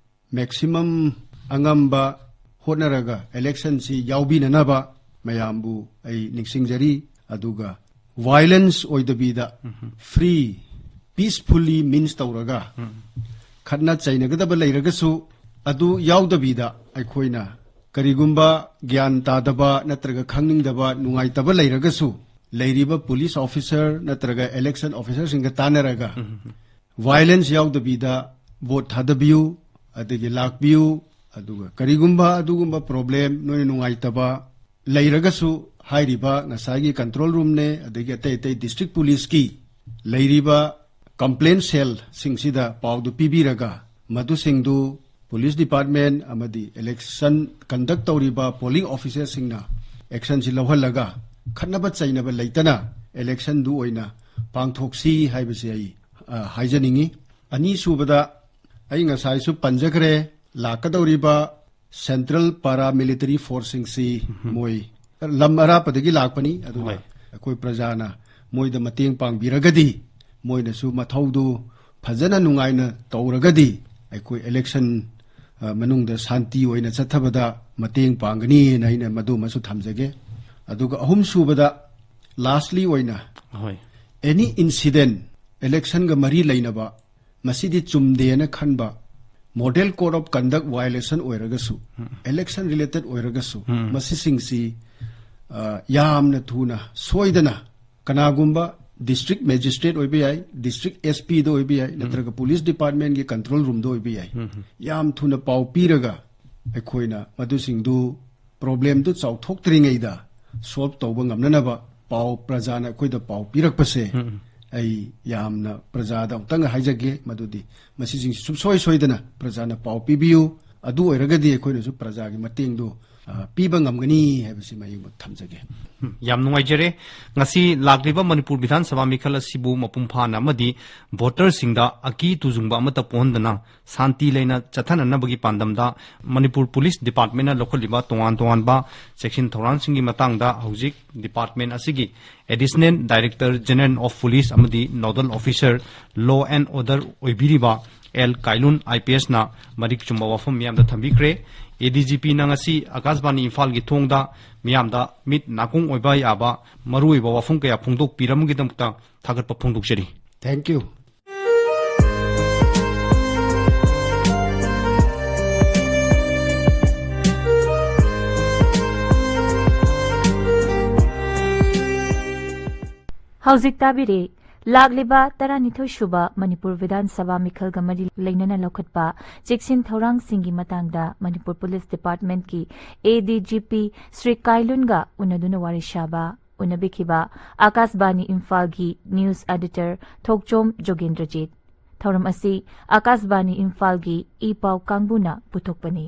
maximum ꯑꯉꯝꯕ ꯍꯣꯠꯅꯔꯒ electionꯁꯤ ꯌꯥꯎꯕꯤꯅꯅꯕ ꯃꯌꯥꯝꯕꯨ ꯑꯩ ꯅꯤꯡꯁꯤꯡꯖꯔꯤ꯫ ꯑꯗꯨꯒ violence ꯑꯣꯏꯗꯕꯤꯗ, ꯎꯝ꯫ Free, peacefully means ꯇꯧꯔꯒ, ꯎꯝ꯫ ꯈꯠꯅ ꯆꯩꯅꯒꯗꯕ ꯂꯩꯔꯒꯁꯨ ꯑꯗꯨ ꯌꯥꯎꯗꯕꯤꯗ, ꯑꯩꯈꯣꯏꯅ ꯀꯔꯤꯒꯨꯝꯕ ꯒ꯭ꯌꯥꯟ ꯇꯥꯗꯕ ꯅꯠꯇ꯭ꯔꯒ ꯈꯪꯅꯤꯡꯗꯕ, ꯅꯨꯡꯉꯥꯏꯇꯕ ꯂꯩꯔꯒꯁꯨ ꯂꯩꯔꯤꯕ police officer ꯅꯠꯇ꯭ꯔꯒ election officerꯁꯤꯡꯒ ꯇꯥꯟꯅꯔꯒ, ꯎꯝ꯫ Violence ꯌꯥꯎꯗꯕꯤꯗ vote ꯊꯥꯗꯕꯤꯌꯨ, ꯑꯗꯒꯤ ꯂꯥꯛꯄꯤꯌꯨ꯫ ꯑꯗꯨꯒ ꯀꯔꯤꯒꯨꯝꯕ ꯑꯗꯨꯒꯨꯝꯕ problem, ꯅꯣꯏꯅ ꯅꯨꯡꯉꯥꯏꯇꯕ ꯂꯩꯔꯒꯁꯨ, ꯍꯥꯏꯔꯤꯕ ꯉꯁꯥꯏꯒꯤ control roomꯅꯦ, ꯑꯗꯒꯤ ꯑꯇꯩ ꯑꯇꯩ district policeꯀꯤ ꯂꯩꯔꯤꯕ complaint cellꯁꯤꯡꯁꯤꯗ ꯄꯥꯎꯗꯨ ꯄꯤꯕꯤꯔꯒ, ꯃꯗꯨꯁꯤꯡꯗꯨ police department ꯑꯃꯗꯤ election conduct ꯇꯧꯔꯤꯕ polling officerꯁꯤꯡꯅ actionꯁꯤ ꯂꯧꯍꯜꯂꯒ, ꯈꯠꯅꯕ ꯆꯩꯅꯕ ꯂꯩꯇꯅ electionꯗꯨ ꯑꯣꯏꯅ ꯄꯥꯡꯊꯣꯛꯁꯤ ꯍꯥꯏꯕꯁꯤ ꯑꯩ, ꯑ, ꯍꯥꯏꯖꯅꯤꯡꯉꯤ꯫ ꯑꯅꯤꯁꯨꯕꯗ, ꯑꯩ ꯉꯁꯥꯏꯁꯨ ꯄꯟꯖꯈ꯭ꯔꯦ, ꯂꯥꯛꯀꯗꯧꯔꯤꯕ central paramilitary forceꯁꯤꯡꯁꯤ ꯎꯝ꯫ ꯃꯣꯏ ꯂꯝ ꯑꯔꯥꯞꯄꯗꯒꯤ ꯂꯥꯛꯄꯅꯤ꯫ ꯑꯗꯨꯅ ꯍꯣꯏ꯫ ꯑꯩꯈꯣꯏ ꯄ꯭ꯔꯖꯥꯅ ꯃꯣꯏꯗ ꯃꯇꯦꯡ ꯄꯥꯡꯕꯤꯔꯒꯗꯤ, ꯃꯣꯏꯅꯁꯨ ꯃꯊꯧꯗꯨ ꯐꯖꯅ ꯅꯨꯡꯉꯥꯏꯅ ꯇꯧꯔꯒꯗꯤ, ꯑꯩꯈꯣꯏ election ꯑ, ꯃꯅꯨꯡꯗ ꯁꯥꯟꯇꯤ ꯑꯣꯏꯅ ꯆꯠꯊꯕꯗ ꯃꯇꯦꯡ ꯄꯥꯡꯒꯅꯤꯅ ꯑꯩꯅ ꯃꯗꯨꯃꯁꯨ ꯊꯝꯖꯒꯦ꯫ ꯑꯗꯨꯒ ꯑꯍꯨꯝꯁꯨꯕꯗ, ꯂꯥꯁꯂꯤ ꯑꯣꯏꯅ, ꯍꯣꯏ꯫ ꯑꯦꯅꯤ ꯏꯟꯁꯤꯗꯦꯟ, ꯏꯂꯦꯛꯁꯟꯒ ꯃꯔꯤ ꯂꯩꯅꯕ, ꯃꯁꯤꯗꯤ ꯆꯨꯝꯗꯦꯅ ꯈꯟꯕ, ꯃꯣꯗꯦꯜ ꯀꯣꯗ ꯑꯣꯐ ꯀꯟꯗꯛ ꯋꯥꯏꯑꯣꯂꯦꯁꯟ ꯑꯣꯏꯔꯒꯁꯨ, ꯏꯂꯦꯛꯁꯟ ꯔꯤꯂꯦꯇꯦꯗ ꯑꯣꯏꯔꯒꯁꯨ, ꯃꯁꯤꯁꯤꯡꯁꯤ, ꯑ, ꯌꯥꯝꯅ ꯊꯨꯅ ꯁꯣꯏꯗꯅ ꯀꯅꯥꯒꯨꯝꯕ ꯗꯤꯁꯇ꯭ꯔꯤꯛ ꯃꯦꯖꯤꯁꯇ꯭ꯔꯦꯠ ꯑꯣꯏꯕ ꯌꯥꯏ, ꯗꯤꯁꯇ꯭ꯔꯤꯛ ꯑꯦꯁ ꯄꯤꯗ ꯑꯣꯏꯕ ꯌꯥꯏ, ꯅꯠꯇ꯭ꯔꯒ ꯄꯨꯂꯤꯁ ꯗꯤꯄꯥꯔꯠꯃꯦꯟꯒꯤ ꯀꯟꯇ꯭ꯔꯣꯜ ꯔꯨꯝꯗ ꯑꯣꯏꯕ ꯌꯥꯏ, ꯌꯥꯝ ꯊꯨꯅ ꯄꯥꯎ ꯄꯤꯔꯒ ꯑꯩꯈꯣꯏꯅ ꯃꯗꯨꯁꯤꯡꯗꯨ, ꯄ꯭ꯔꯣꯕ꯭ꯂꯦꯝꯗꯨ ꯆꯥꯎꯊꯣꯛꯇ꯭ꯔꯤꯉꯩꯗ ꯁꯣꯜꯕ ꯇꯧꯕ ꯉꯝꯅꯅꯕ ꯄꯥꯎ ꯄ꯭ꯔꯖꯥꯅ ꯑꯩꯈꯣꯏꯗ ꯄꯥꯎ ꯄꯤꯔꯛꯄꯁꯦ ꯑꯩ ꯌꯥꯝꯅ ꯄ꯭ꯔꯖꯥꯗ ꯑꯃꯨꯛꯇꯪ ꯍꯥꯏꯖꯒꯦ, ꯃꯗꯨꯗꯤ ꯃꯁꯤꯁꯤꯡꯁꯤ ꯁꯨꯡꯁꯣꯏ ꯁꯣꯏꯗꯅ ꯄ꯭ꯔꯖꯥꯅ ꯄꯥꯎ ꯄꯤꯕꯤꯌꯨ꯫ ꯑꯗꯨ ꯑꯣꯏꯔꯒꯗꯤ ꯑꯩꯈꯣꯏꯅꯁꯨ ꯄ꯭ꯔꯖꯥꯒꯤ ꯃꯇꯦꯡꯗꯨ, ꯑ, ꯄꯤꯕ ꯉꯝꯒꯅꯤ ꯍꯥꯏꯕꯁꯤ ꯃꯌꯦꯛꯃꯛ ꯊꯝꯖꯒꯦ꯫ ꯎꯝ, ꯌꯥꯝ ꯅꯨꯡꯉꯥꯏꯖꯔꯦ꯫ ꯉꯁꯤ ꯂꯥꯛꯂꯤꯕ ꯃꯅꯤꯄꯨꯔ ꯕꯤꯙꯥꯟ ꯁꯚꯥ ꯃꯤꯈꯜ ꯑꯁꯤꯕꯨ ꯃꯄꯨꯡ ꯐꯥꯅ ꯑꯃꯗꯤ ꯚꯣꯇꯔꯁꯤꯡꯗ ꯑꯀꯤ ꯇꯨꯖꯨꯡꯕ ꯑꯃꯠꯇ ꯄꯣꯛꯍꯟꯗꯅ ꯁꯥꯟꯇꯤ ꯂꯩꯅ ꯆꯠꯊꯅꯅꯕꯒꯤ ꯄꯥꯟꯗꯝꯗ ꯃꯅꯤꯄꯨꯔ ꯄꯨꯂꯤꯁ ꯗꯤꯄꯥꯔꯠꯃꯦꯟꯅ ꯂꯧꯈꯠꯂꯤꯕ ꯇꯣꯉꯥꯟ ꯇꯣꯉꯥꯟꯕ ꯆꯦꯛꯁꯤꯟ ꯊꯧꯔꯥꯡꯁꯤꯡꯒꯤ ꯃꯇꯥꯡꯗ ꯍꯧꯖꯤꯛ ꯗꯤꯄꯥꯔꯠꯃꯦꯟ ꯑꯁꯤꯒꯤ additional director general of police ꯑꯃꯗꯤ nodal officer, law and order ꯑꯣꯏꯕꯤꯔꯤꯕ ꯑꯦꯜ ꯀꯥꯏꯂꯨꯟ ꯑꯥꯏ ꯄꯤ ꯑꯦꯁꯅ ꯃꯔꯤꯛ ꯆꯨꯝꯕ ꯋꯥꯐꯝ ꯃꯤꯌꯥꯝꯗ ꯊꯝꯕꯤꯈ꯭ꯔꯦ꯫ ꯑꯦ ꯗꯤ ꯖꯤ ꯄꯤꯅ ꯉꯁꯤ ꯑꯀꯥꯁꯕꯥꯅꯤ ꯏꯝꯐꯥꯜꯒꯤ ꯊꯣꯡꯗ ꯃꯤꯌꯥꯝꯗ ꯃꯤꯠ ꯅꯥꯀꯣꯡ ꯑꯣꯏꯕ ꯌꯥꯕ ꯃꯔꯨꯑꯣꯏꯕ ꯋꯥꯐꯝ ꯀꯌꯥ ꯐꯣꯡꯗꯣꯛꯄꯤꯔꯝꯕꯒꯤꯗꯃꯛꯇ ꯊꯥꯒꯠꯄ ꯐꯣꯡꯗꯣꯛꯆꯔꯤ꯫ Thank you. ꯍꯧꯖꯤꯛ ꯇꯥꯕꯤꯔꯤ, ꯂꯥꯛꯂꯤꯕ ꯇꯔꯥꯅꯤꯊꯣꯏ ꯁꯨꯕ ꯃꯅꯤꯄꯨꯔ ꯕꯤꯙꯥꯟ ꯁꯚꯥ ꯃꯤꯈꯜꯒ ꯃꯔꯤ ꯂꯩꯅꯅ ꯂꯧꯈꯠꯄ ꯆꯦꯛꯁꯤꯟ ꯊꯧꯔꯥꯡꯁꯤꯡꯒꯤ ꯃꯇꯥꯡꯗ ꯃꯅꯤꯄꯨꯔ ꯄꯨꯂꯤꯁ ꯗꯤꯄꯥꯔꯠꯃꯦꯟꯠꯀꯤ ꯑꯦ ꯗꯤ ꯖꯤ ꯄꯤ ꯁ꯭ꯔꯤ ꯀꯥꯏꯂꯨꯟꯒ ꯎꯅꯗꯨꯅ ꯋꯥꯔꯤ ꯁꯥꯕ꯫ ꯎꯅꯕꯤꯈꯤꯕ ꯑꯥꯀꯥꯁꯕꯥꯅꯤ ꯏꯝꯐꯥꯜꯒꯤ ꯅ꯭ꯌꯨꯁ ꯑꯦꯗꯤꯇꯔ ꯊꯣꯛꯆꯣꯝ ꯖꯣꯒꯦꯟꯗ꯭ꯔꯖꯤꯠ꯫ ꯊꯧꯔꯝ ꯑꯁꯤ ꯑꯥꯀꯥꯁꯕꯥꯅꯤ ꯏꯝꯐꯥꯜꯒꯤ ꯏ ꯄꯥꯎ ꯀꯥꯡꯕꯨꯅ ꯄꯨꯊꯣꯛꯄꯅꯤ꯫